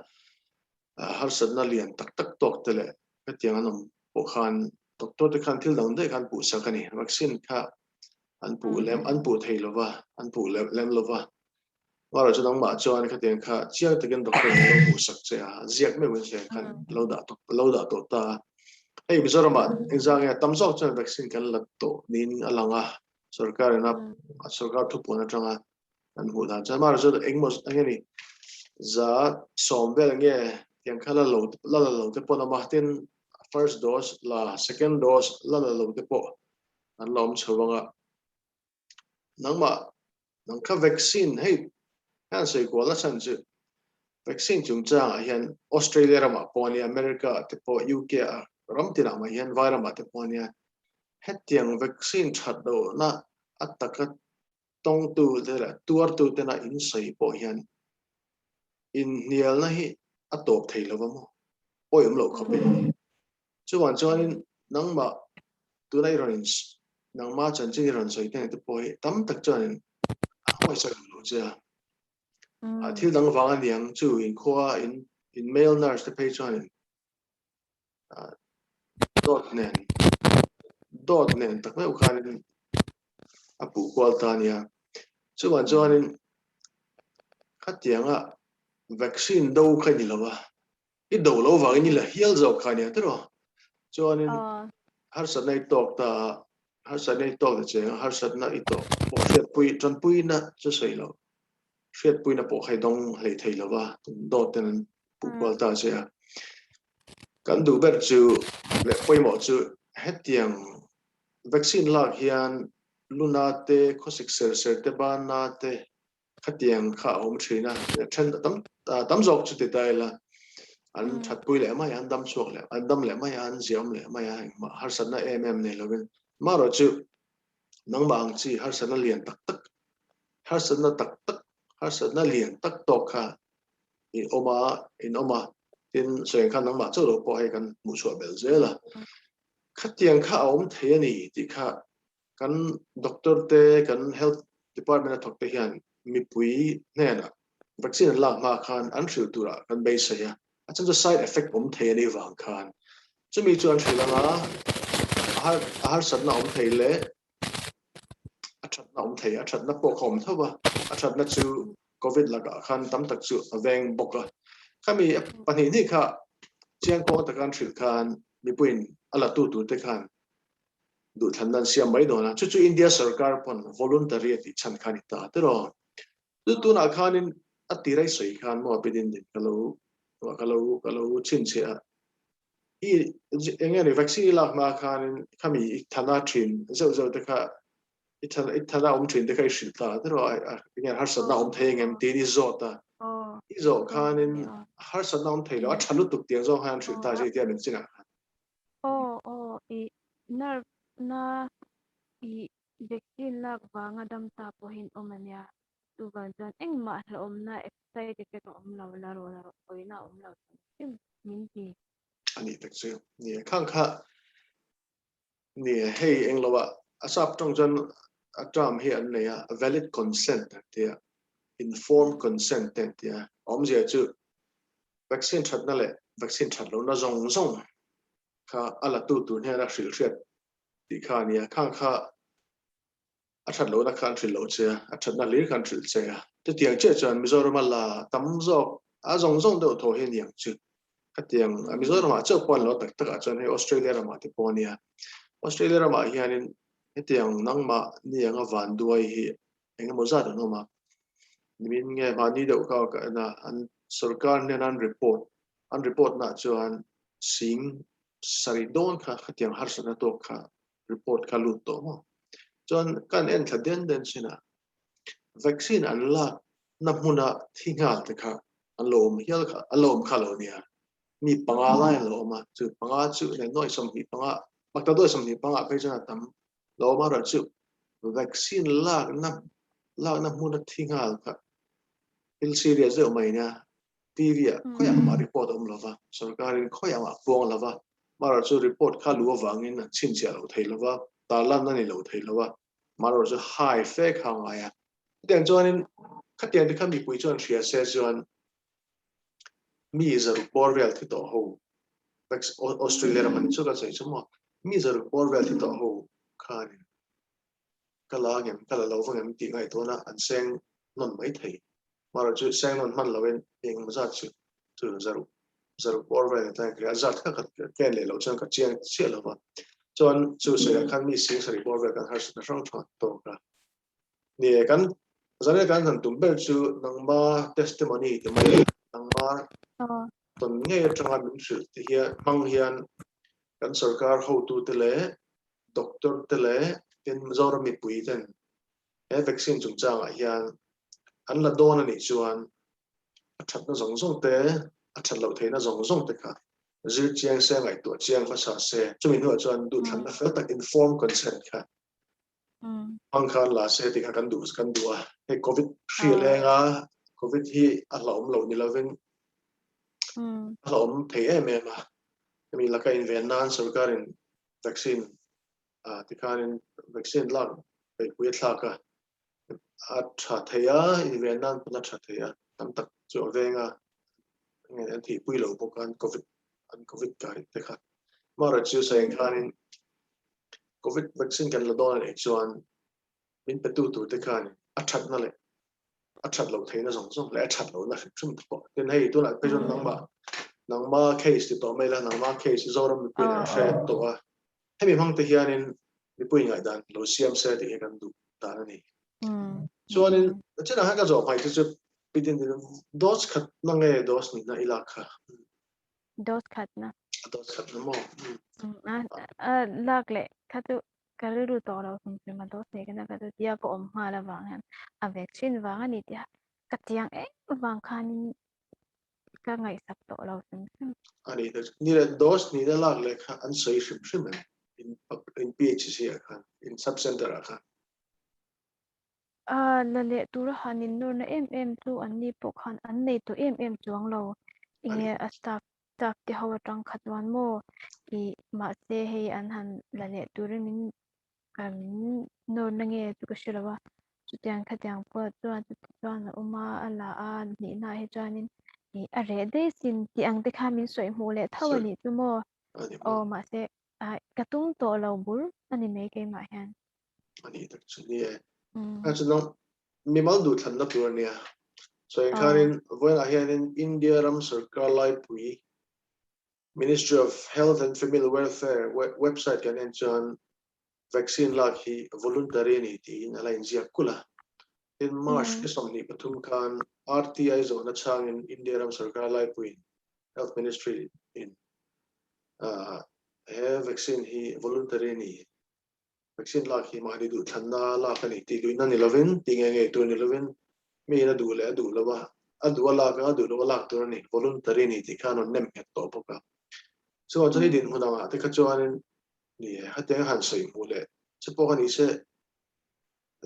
harsatna lian tak tak tawk te leh hetiang an awm pawh khan doctor te khan thil dang daih khan puh sak a ni. Vaccine kha an puh lem an puh thei lo va, an puh lem lo va. Mara chu nangmah chuan khatiang kha chiang takin doctor in lo hmuh sak che a, ziak meuhin che khan lo dah tawh lo dah tawh ta a. Hei Mizoramah engzah nge tam zawk chuan vaccine kan la tawh niin a lang a, sorkar ina sorkar thupuan atanga kan hmuh dan chuan mara chu engmaw eng nge ni za sawm vel nge tiang kha la lo la la lo te pawh an awm a, tin first dose la second dose la la lo te pawh an la awm chho ang a. Nangmah nang kha vaccine hei hian sawi kual nasa ang chu vaccine chungchangah hian Australia ramah pawh ania America ah te pawh UK ah ram tinah mai hian vai ramah te pawh ania hetiang vaccine that lohna a taka tawngtu te leh tuartu tena in sawi pawh hian inhnialna hi a tawp thei lo va maw pawi awm loh khawpin Chuvang chuanin nangmah tuna i rawn in nangmah chanchin i rawn sawi te te pawh hi tam tak chuanin a hawisa duh lo che a. A thil dang vang a niang chu in khua in in male nurse te phei chuanin dawt nen dawt nen tak meuh khanin a puh kual ta a nia. Chuvang chuanin khatianga vaccine do kha i ni lo a. I do lo vangin i la hial zawk kha ania tiraw? Chuanin harsatna i tawk ta a, harsatna i tawk ta cheng a, harsatna i tawk pawh hriatpui, tanpuina chu sawi lo, hriatpuina pawh kha i dawng hlei thei lo va, dawt ten an puh kual ta che a. Kan duh ber chu leh pawimawh chu hetiang vaccine lak hian luna te, khawsik ser ser te, banna te, Khatiang kha a awm thin a, then tam tam zawk chu ti ta ila an thatpui leh mai a, an dam chhuak leh an dam leh mai a, an ziaawm leh mai a, engmah harsatna em em nei lovin. Amaherawhchu nangmah ang chi harsatna lian tak tak, harsatna tak tak. Harsatna lian tak tawk kha i awm a, in awm a, tin sawi khan nangmah chauh lo pawh hei kan hmuh chhuah belh zel a. Khatiang kha a awm thei a ni tih kha kan doctor te, kan health department a thawk te hian mipui hnenah vaccine an lak hma khan an hrilh turah kan beisei a, a chhan chu side effect awm thei a nih vang khan chumi chu an hrilh anga a harsatna awm thei leh a thatna awm thei, a thatna pawh kha awm tho a, a thatna chu Covid lakah khan tam tak chu a veng bawk a. Khami pahnih hnih kha chiang kawng taka an hrilh khan mipuiin a la tu turte khan duhthlanna an siam mai dawn a, chu chu India sorkar pawn voluntary a tih chhan kha a ni ta tiraw. Chu tunah khanin a tir a i sawi khan maw a bidin din ka lo ka lo ka lo chhinchhiah a, I enge ni vaccine i lak hma khanin khami i thana thin zeuh zeuh te kha i thana i thana awm thin te kha i hrilh ta tiraw enge harsatna awm thei engem tiin i zawt a i zawh khanin harsatna awm thei lo a tha lutuk tiang zawng khan an hrilh ta che tia min chinah khan. Aw aw i nerve na i vaccine lak vanga dam ta pawhin awm ania chuvang chuan engmah hlauhawmna side effect a awm lo la rawh la rawh pawina a awm lo hrim hrim min ti. A nih tak chu ni e khang kha ni e hei eng lo ah a sap tawng chuan a term hi an nei a valid consent an ti a informed consent te an ti a awmzia chu vaccine thatna leh vaccine that lohna zawng zawng kha a la tu tur hian a hrilh hriat tih kha a ni a khang kha a that lohna kha an hrilh loh che a, a thatna hlir kha an hrilh che a. Chutiang chiah chuan Mizorama la tam zawk, a zawng zawng deuh thaw hi a ni ang chu. Khatiang Mizoramah chauh pawh an lo tak takah chuan hei Australia ramah te pawh a nia. Australia ramah hianin hetiang nangmah ni anga vanduai hi eng emaw zat an awm a. Nimin nge mahni deuh kha ka en a, an sorkar hnena an report, an report naah chuan sing sarih dawn kha khatiang harsatna tawk kha report kha lut tawh maw? Chuan kan en thla den den chin a, vaccine an lak na hmuna thi nghal te kha an lo awm hial kha, an lo awm kha lo nia. Mi panga lai an lo awm a, chu panga chu ne nuai 25, pakta duai 25 ah phei chuan a tam lo awm a, erawh chu vaccine lak na lak na hmuna thi nghal kha thil serious deuh mai nia. TV ah khawiah mah report a awm lova, sorkarin khawiah mah a puang lova, marawh chu report kha lu avangin an chhinchhiah lo thei lova, tarlan a ni lo thei lova, marawh chu hai fe kha a ngai a. Chutiang chuanin khatiang te kha mipui chuan hria se chuan mi zaruk bawr vel thi tawh ho, Australia ram a ni chu ka sawi chu maw, mi zaruk bawr vel thi tawh ho khanin ka la angem, ka la lo vangem tih ngaihtuahna an seng nawn mai thei. Marawh chu seng nawn hman loin eng zat chu chu zaruk zaruk bawr vel ni ta a zat kha ka ken leh loh chuan ka chiang chiah lo va. Chuan chu sawiah khan mi sing sarih bawr vel kan harsatna hrang hrang an tawk a. Ni e, kan zan kan han tum ber chu nangma testimony ti mai a, nangma tawn ngei atanga min hrilh ti hian hmang hian kan sorkar hotute leh doctor te leh tin Mizoram mipui ten he vaccine chungchangah hian an la dawn a nih chuan a thatna zawng zawng te, a that loh theihna zawng zawng te kha zir chiang se, ngaihtuah chiang hmasa se, chumi hnuah chuan duhthlanna fel tak informed consent kha hmang khan la se tih kha kan duh kan duh a. Hei Covid hri a leng a, Covid hi a hlauhawm loh ni lovin a hlauhawm thei em em a. Hemi laka inven nan sorkarin vaccine tikhanin vaccine lak beihpui a thlak a, a tha thei a, inven nan pawn a tha thei a, tam tak chu a veng a, an thihpui lo bawk a, an covid an covid kai te kha. Amaherawhchu chu sawi ang khanin covid vaccine kan la dawn a nih chuan min petu tur te khan a thatna leh a that loh theihna zawng zawng leh a that lohna hrim hrim te pawh. Tin hei tunah phei chuan nangmah nangma case ti tawh mai la, nangma case Zoram mipuiin an hre tawh a, hemi hmang te hianin mipui ngaihdan lo siam se tih hi kan duh dan a ni. Chuanin chinah hian ka zawh hmaih te chu pitin dose khat na nge dose nihna i lak kha? Dose khat na. A dose khat na maw? A lak leh kha chu ka rilru tawh lo hrim hrim a dose nei ka na ka chu tia ka awm nghal avang hian a vaccine vang a ni tia ka chiang em vang khanin ka ngaihsak tawh lo hrim hrim. A ni ta ni le dose nihna lak leh kha an sawi hrim hrim em in in PHC ah khan in sub center ah khan. A la leh tura han innawrna em em chu anni pawh khan an nei tawh em em chuang lo. Enge a staff staff te ho atang kha chuan maw ih mahse hei an han la leh turin min min nawrna nge chu ka hre lo a, chutiang khatiang pawh chuan chuti chuan a awm a, a la a hnihnaah hi chuanin ih a reh daih sin tih ang te kha min sawi hmuh leh tho a nih chu maw. Aw mahse ah ka tum tawh lo bur a ni mai keimah hian. A nih tak chu ni e. A chu nang mimal duhthlanna tur a nia. So engkhanin vawiinah hianin India ram sarkar laipui Ministry of Health and Family Welfare website kan en chuan vaccine lak hi voluntary a ni tiin a la inziak kulh a. Tin, March ni 23 khan RTI zawhna chhangin India ram sarkar laipuiin Health Ministry in he vaccine hi voluntary a ni, vaccine lak hi mahni duhthlanna lak a ni tih luihna ni lovin, tih ngei ngei tur ni lovin miin a duh leh a duh lo a, a duh a lak a, a duh lo a lak tur a ni, voluntary a ni tih kha an rawn nem nghet tawh bawk a. Chuvang chuan i dinhmun angah te kha chuanin ni e, hetiang a han sawi hmuh leh che pawh kha ni se,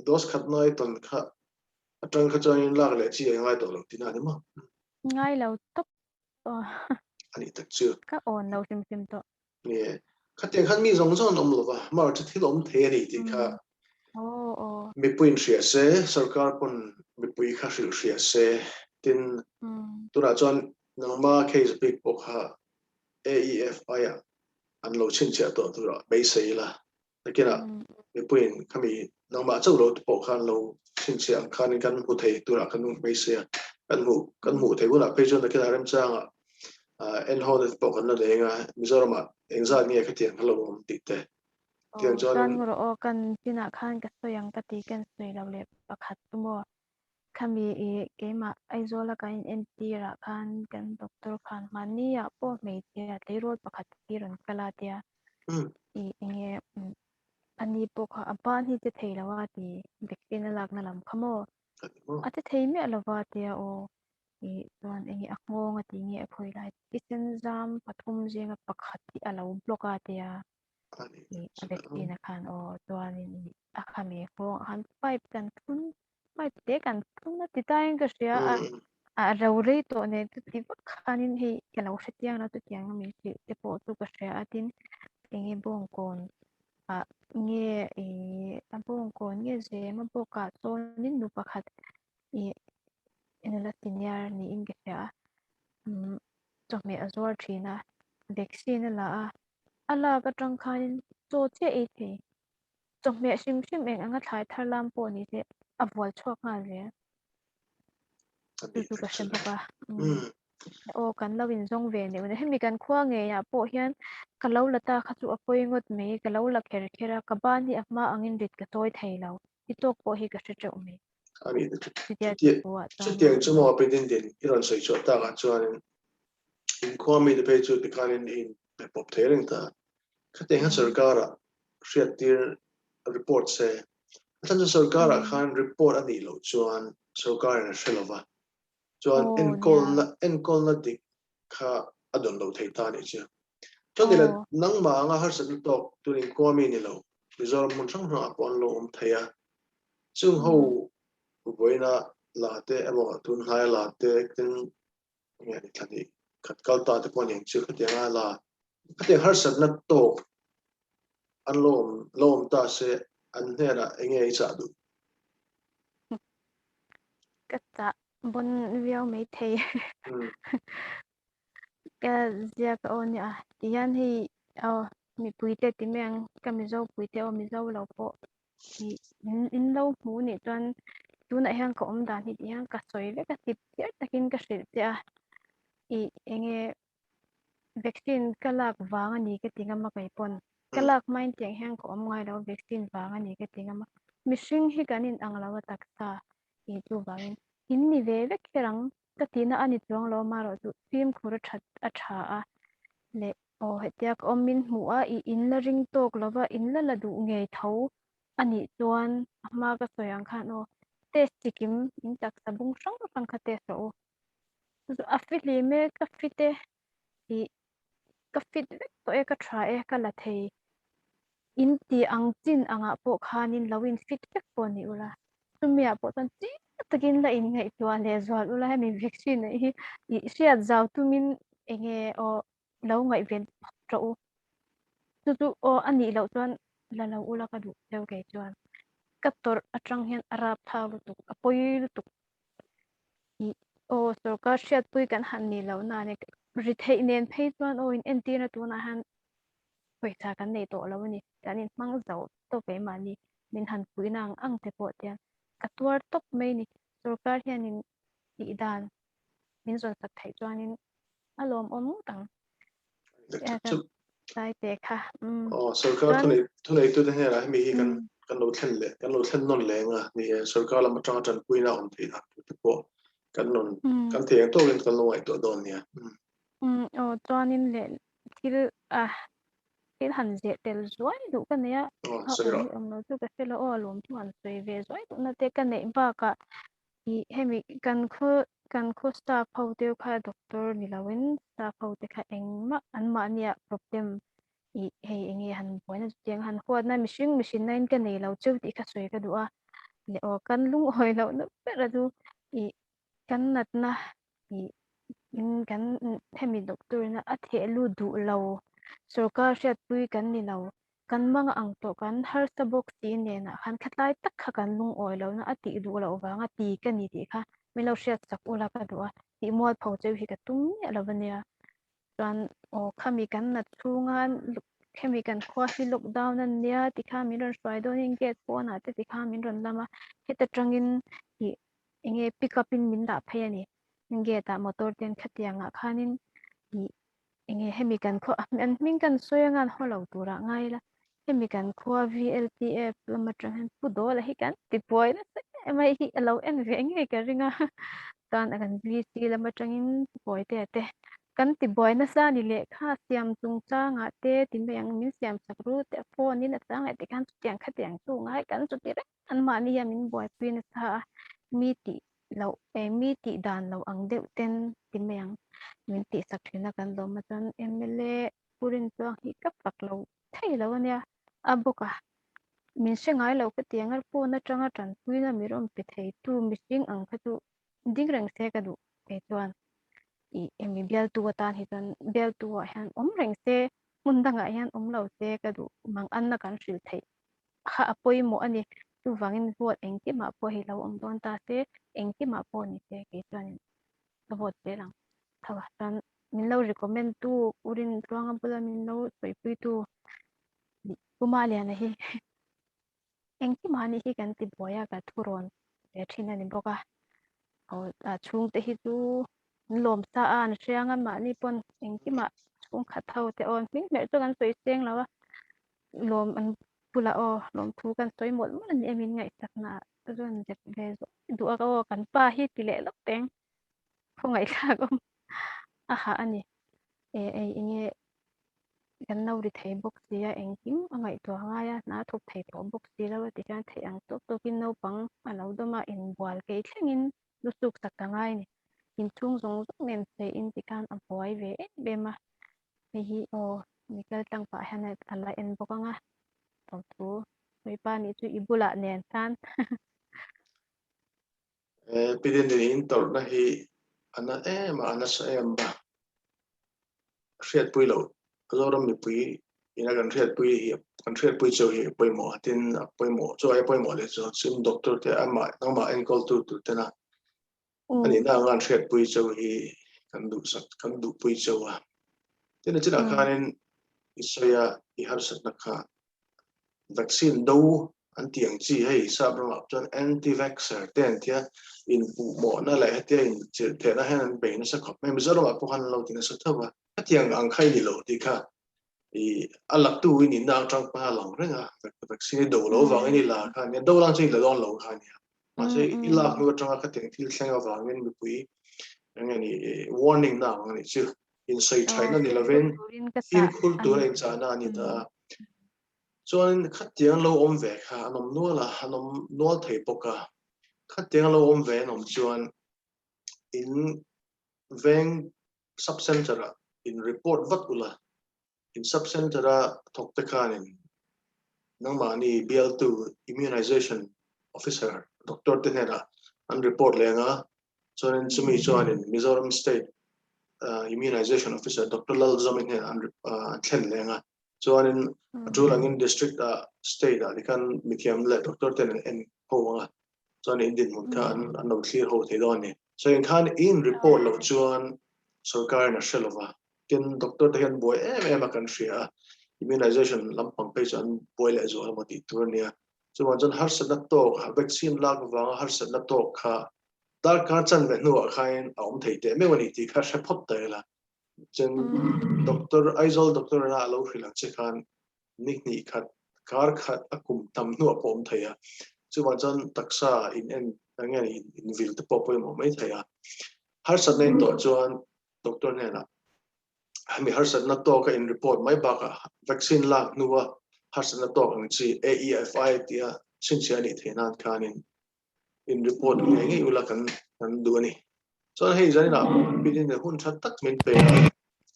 dose khat nai tawn kha atang kha chuanin lak leh chi a ngai tawh lo tihna a ni maw? Ngai lo tawp A nih tak chu. Ka awn lo hrim hrim tawh. Ni e. Khatiang khan mi zawng zawng an awm lo va, March a thil awm thei a ni tih kha mipuiin hria se, sorkar pawn mipui kha hrilh hria se, tin tunah chuan nangma case bik pawh kha AEFI ah an lo chhinchhiah tawh turah beisei ila, Nakinah mipuiin khami nangmah chauh lo te pawh khan lo chhinchhiah ang khanin kan hmu thei turah kan beisei a, kan hmuh kan hmuh theih hunah phei chuan nakinah remchangah en ho te pawh kan la nei anga Mizoramah engzat nge khatiang kha lo awm tih te tiang chuanin. Chuan rawh aw kan chinah khan ka sawi ang ka ti kan sawi lo leh pakhat chu maw khami i keimah Aizawla kan in entir ah khan kan doctor khan hmanni ah pawh hmeichhia tleirawl pakhat hi rawn kal a tia i enge ani pawh kha a ban hi che thei lo a ti vaccine a lakna lam kha maw a che thei miah lo va tia aw i chuan enge a nghawng a ti nge a khawi lai thisen zam pathum zinga pakhat hi a lo block a tia a vaccine a khan aw chuanin a khami nghawng ah khan pipe kan thun Pipe te kan phun a ti tain ka hria a, a ro rei tawh nen chuti vak khanin hei ka lo hre chiang lo chutiang a min hrilh te pawh chu ka hria a tin enge bawngkawn ah nge ih a bawngkawn nge zema bawkah chuanin nu pakhat ih nula senior niin ka hria a umm chawhmeh a zuar thin a vaccine a la a a lak atang khanin chaw chiah ei thei. Chawhmeh hrim hrim eng anga thlai thar lam pawh ni se a vual chhuak nghal zel. Chu chu ka hre bawk a. Aw kan lo inzawng ve neuh neuh. Hemi kan khua ngeiah pawh hian ka lo la ta kha chu a pawi ngawt mai. Ka lo la kher kher a, ka ban hi a hma angin rit ka chawi thei lo. Ti tawk pawh hi ka hre teuh mai. Ani chutiang chu maw Pi Dindin i rawn sawi chhuah takah chuanin in khua mite phei chu tikhanin i inpe pawp thei reng ta. Khatiang hian sorkarah hriattir report se, a chhan chu sorkarah khan report a nih loh chuan sorkarin a hre lova, chuan enkawlna enkawlna dik kha a dawn lo thei ta a nih chu. Chuan ni le nangmah anga harsatna tawk tun inkhua mi ni lo Mizoram hmun hrang hrangah pawh an lo awm thei a, chung ho vawiina la te emaw tun hnaia la te tin nge ni thla hnih khat kal ta te pawh nen chu khatianga la khatiang harsatna tawk an lo awm lo awm ta se an hnenah enge i chah duh? Ka chah bawn viau mai thei. Ka ziak a aw nia ti hian hei aw mipui te ti mai ang ka Mizo pui te aw Mizo lo pawh in lo hmu nih chuan tunah hian ka awm dan hi tih hian ka sawi vek a tip chiar takin ka hrilh che a ih enge vaccine ka lak vang a ni ka ti ngam a kei pawn ka lak hmain tiang hian ka awm ngai lo vaccine vang a ni ka ti ngam a mihring hi kan in ang lo a taksa ih chuvangin in ni ve vek kher ang ka tihna a ni chuang lo amaherawh chu fimkhur a that a tha a leh aw hetia ka awm min hmuh a ih in la ring tawk lo va in la la duh ngei tho a nih chuan a hma ka sawi ang khan aw test chikim in taksa bung hrang hrang kha test rawh u chu chu a fihlim e ka fit e ih ka fit vek tawh e ka tha e ka la thei in tih ang chin angah pawh khanin lo in fit vek pawh ni ula. Chumi ah pawh chuan chiang takin la inngaihtuah leh zual ula hemi vaccine neih hi ih hriat zau tumin enge aw lo ngaihven phawt rawh u. Chu chu aw a nih loh chuan la lo ula ka duh deuh kei chuan ka tawrh atang hian a rap thau lutuk a pawi lutuk ih aw sorkar hriatpui kan han nih loh na ania ri theih nen phei chuan aw in entirna tunah hian pawisa kan nei tawh lo a ni kan inhmang zo tawp keimahni min han puihna ang ang te pawh tiang ka tuar tawp mai a ni sorkar hianin tih dan min zawn sak theih chuanin a lawmawm ngawt ang. Tlai te kha. Aw, sorkar thunei thuneitute hnenah hemi hi kan kan lo thlen leh kan lo thlen nawn leh anga ni e, sorkar lam atanga tanpuina awm theih dan tur te pawh kan rawn kan thei ang tawkin kan lo ngaihtuah dawn nia. Aw, chuanin leh thil a thil han zeh tel zuai duh ka nei a, a awm awm lo chu ka hre lo aw, lawm chu han sawi ve zuai duhna te ka neih bakah Ih hemi kan khaw kan khaw staff ho te kha doctor ni lo in staff ho te kha engmah an mahni ah problem ih hei eng nge han buaina chu tiang han huatna mihring mihrinna in ka nei lo cheu tih kha sawi ka duh a leh aw kan lungawi loh na ber a chu ih kan natna ih in kan hemi doctor ina a theh lut duh lo sorkar hriatpui kan ni lo Kan mang ang tawh kan harsa bawk si nenah khan khatlai tak kha kan lungawi lohna a tih duh loh vanga ti ka ni tih kha min lo hriat chak ula ka duh a, tih mualpho cheu hi ka tum miah lo ania. Chuan aw khami kan nat chhunga khami kan khua hi lockdown a nia ti kha min rawn hruai dawnin gate pawnah te ti kha min rawn lam a, heta tangin ih enge pick up in min dah phei a ni. Gate ah motor ten khatiangah khanin ih Enge hemi kan khua an hming kan sawi anga an haw lo turah ngai ila hemi kan khua VLTF lam atang hian Pu Dawla hi kan ti buai nasa em a hi a lo en ve ngei ka ring a chuan a kan VC lam atangin Pu Kawitea te kan ti buai nasa a ni lehkha siam chungchangah te ti mai ang min siam sak ru te a phone in a chang leh tikhan chutiang khatiang chu ngai kan chuti reng anmahni hian min buaipui nasa a mi tih loh eh mi tih dan lo ang deuh ten ti mai ang min tih sak thin a kan lawm a chuan mla pu Rinchuang hi ka fak lo thei lo ania a bawk a min hre ngai lo ka ti ang a phone atanga tanpuina mi rawn pe thei tu mihring ang kha chu ding reng se ka duh kei chuan ih emi bialtu atan hi chuan bialtu ah hian awm reng se hmun dangah hian awm lo se ka duh mang anna kan hrilh theih kha a pawimawh a ni. Chuvangin vote engkimah pawh hi lo awm dawn ta se, engkimah pawh ni se kei chuanin ka vote zel ang. Tho ah chuan min lo recommend tu U Rintluanga bula min lo sawipuitu Pu Maliana hi engkimah anih hi kan ti buai a, ka thurawn ve thin a ni bawk a. Aw a chhungte hi chu an lawm sa a, an hria ang a, mahni pawn engkimah chhungkhat ho te aw hming hmerh chu kan sawi seng lo a. Lawm an bulah aw lawmthu kan sawi mawlh mawlh a ni em in ngaihsakna ah ka rawn zep ve zawk duh a aw kan pa hi ti leh lawk teng khawngaihthlak awm a hah a ni e ei enge kan lo ri thei bawk si a engkim a ngaihtuah ngai a hna thawk thei tawh bawk si lo a ti hian theih ang tawk tawkin naupang a lo dawm a inbual kei thlengin lusuk sak ka ngai a ni inchhung zawng zawng nen sawiin tikhan a buai ve em em a. Hei hi aw mi kal tlang pah hian a la en bawk ang a tawthu Hawipa nih chu i bulah nen khan. Eh, Pidin in tawrhna hi a na em a, a nasa em a. Hriatpui loh, Zoram mipui ina kan hriatpui hi, kan hriatpui cheu hi a pawimawh a, tin a pawimawh, chu aia pawimawh leh chu sim doctor te amah nangmah enkawltu tur tena A nihna anga an hriatpui cheu hi kan duhsak, kan duhpui cheu a. Tin a chinah khanin i sawi a, i harsatna kha vaccine do an tih ang chi hei sap ramah chuan anti-vaxxer te an tia, inpuhmawhna leh hetia inchilh theihna hian an bei nasa khawp mai. Mizoramah pawh khan an lo ti nasa tho a, hetiang ang kha i ni lo tih kha i a laktu i nihna atang pawn a lang reng a, vaccine i do lo vangin i la kha ania, do lang chu i la dawn lo kha ania. Mahse i lak hnu atanga khatiang thil thleng avangin mipui eng nge ni warning na ang anih chu, insawi thaihna ni lovin fimkhur tura inchahna a ni ta a. Chuanin khatiang lo awm ve kha an awm nual a, an awm nual thei bawk a. Khatiang lo awm ve an awm chuan in veng sub-centre ah in report vat ula, in sub-centre a thawk te khanin nangmahni bialtu immunization. Officer Doctor te hnenah an report leh ang a, chuanin chumi chuanin Mizoram State Immunization Officer Doctor Lalzawmi hnenah an thlen leh ang a, chuanin a tul angin District ah State ah tikhan mithiam leh Doctor ten an en ho ang a, chuan in dinhmun kha an lo thlir ho thei dawn a ni. So engkhan in report loh chuan sorkarin a hre lova, tin doctor te hian buai em em a kan hria a, immunization lampang phei chu an buai leh zual emaw tih tur a nia. Chuvang chuan harsatna tawk, vaccine lak vanga harsatna tawk kha darkar chanve hnuah khain a awm thei teh meuh a ni tih kha hre phawt ta ila. Chuan doctor, Aizawl doctor ina a lo hrilh ang che khan ni hnih khat, kar khat a kum tam hnuah pawh awm thei a. Chuvang chuan taksa in en eng nge in vil te pawh pawimawh mai thei a. Harsatna in tawh chuan doctor hnenah hemi harsatna tawka in report mai bakah vaccine lak hnua harsatna tawk ang chi AEFI tia chhinchhiah a nih theih nan khanin in report ngei ngei ula kan kan duh a ni. Chuan hei zaninah pinin hun tha tak min pe a,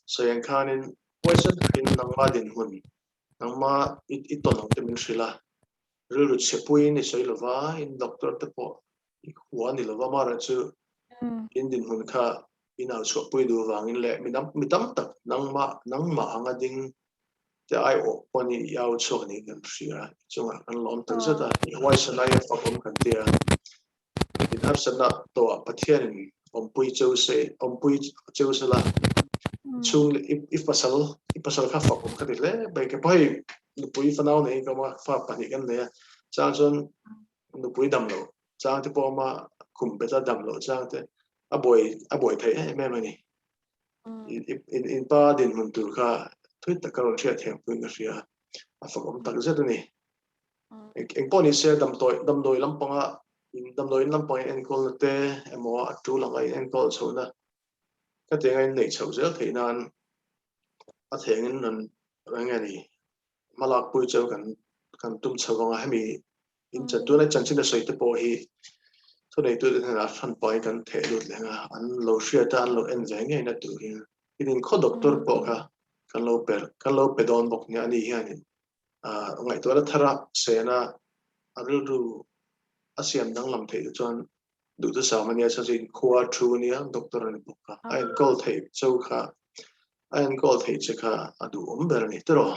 sawi ang khanin huaisen takin nangma dinhmun, nangma i tawn ang te min hrilh a, rilru chhe puiin i sawi lova, in doctor te pawh i hua a ni lova, amaherawhchu in dinhmun kha in au chhuahpui duh vangin leh mi tam tak nangmah nangmah anga ding te aiawh pawh ni i au chhuak niin kan hria i chungah kan lawm tak zet a, i huaisana i a fakawm kan ti a, in harsatna tawhah Pathianin awmpui cheu se awmpui cheu sela chhung leh i pasal i pasal kha fakawm ka ti hle mai ke pawh hei nupui fanau neiin ka awm a fa pahnih kan nei a chang chuan nupui dam loh chang te pawh awm a khum bet a dam loh chang te a buai a buai theih em em a ni. In pa dinhmun tur kha thui tak ka rawn hriat thiam puiin ka hria a fakawm tak zet a ni. Eng pawh ni se damdawi damdawi lampanga in damdawiin lampang in enkawlna te emaw a tul anga in enkawl chhohna ka tianga in neih chhoh zel theih nan a thengin rawn eng nge ni hmalak pui chu kan kan tum chho anga hemi in chan tuna chanchin a sawi te pawh hi thuneitute hnenah hran pahin kan theh lut leh anga an lo hriat a an lo en ve ngei na turin in inkhaw doctor pawh kha kan lo pe kan lo pe dawn bawk nia ani hianin ngaihtuahna thara sena a rilru a siam danglam theih te chuan duhthusam ania chuan chu inkhua thu ania doctor ani bawk a a enkawl theih cho kha a enkawl theih che kha a duhawm ber a ni tiraw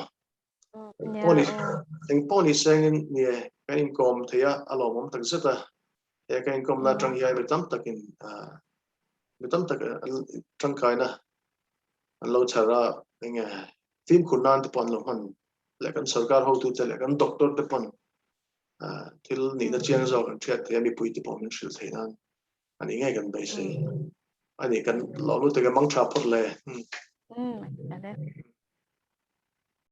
engpawh ni sengin nie kan inkawm thei a a lawmawm tak zet a he kan inkawmna atang hian mi tam takin mi tam tak tangkaina an lo chhar a enge fimkhur nan te pawh an lo hman leh kan sorkar hotute leh kan doctor te pawn thil nihna chiang zawk an hriat theih a mipui te pawh min hrilh theih nan a ni ngei kan beisei a ni kan lawm lutuk e mang tha phawt le.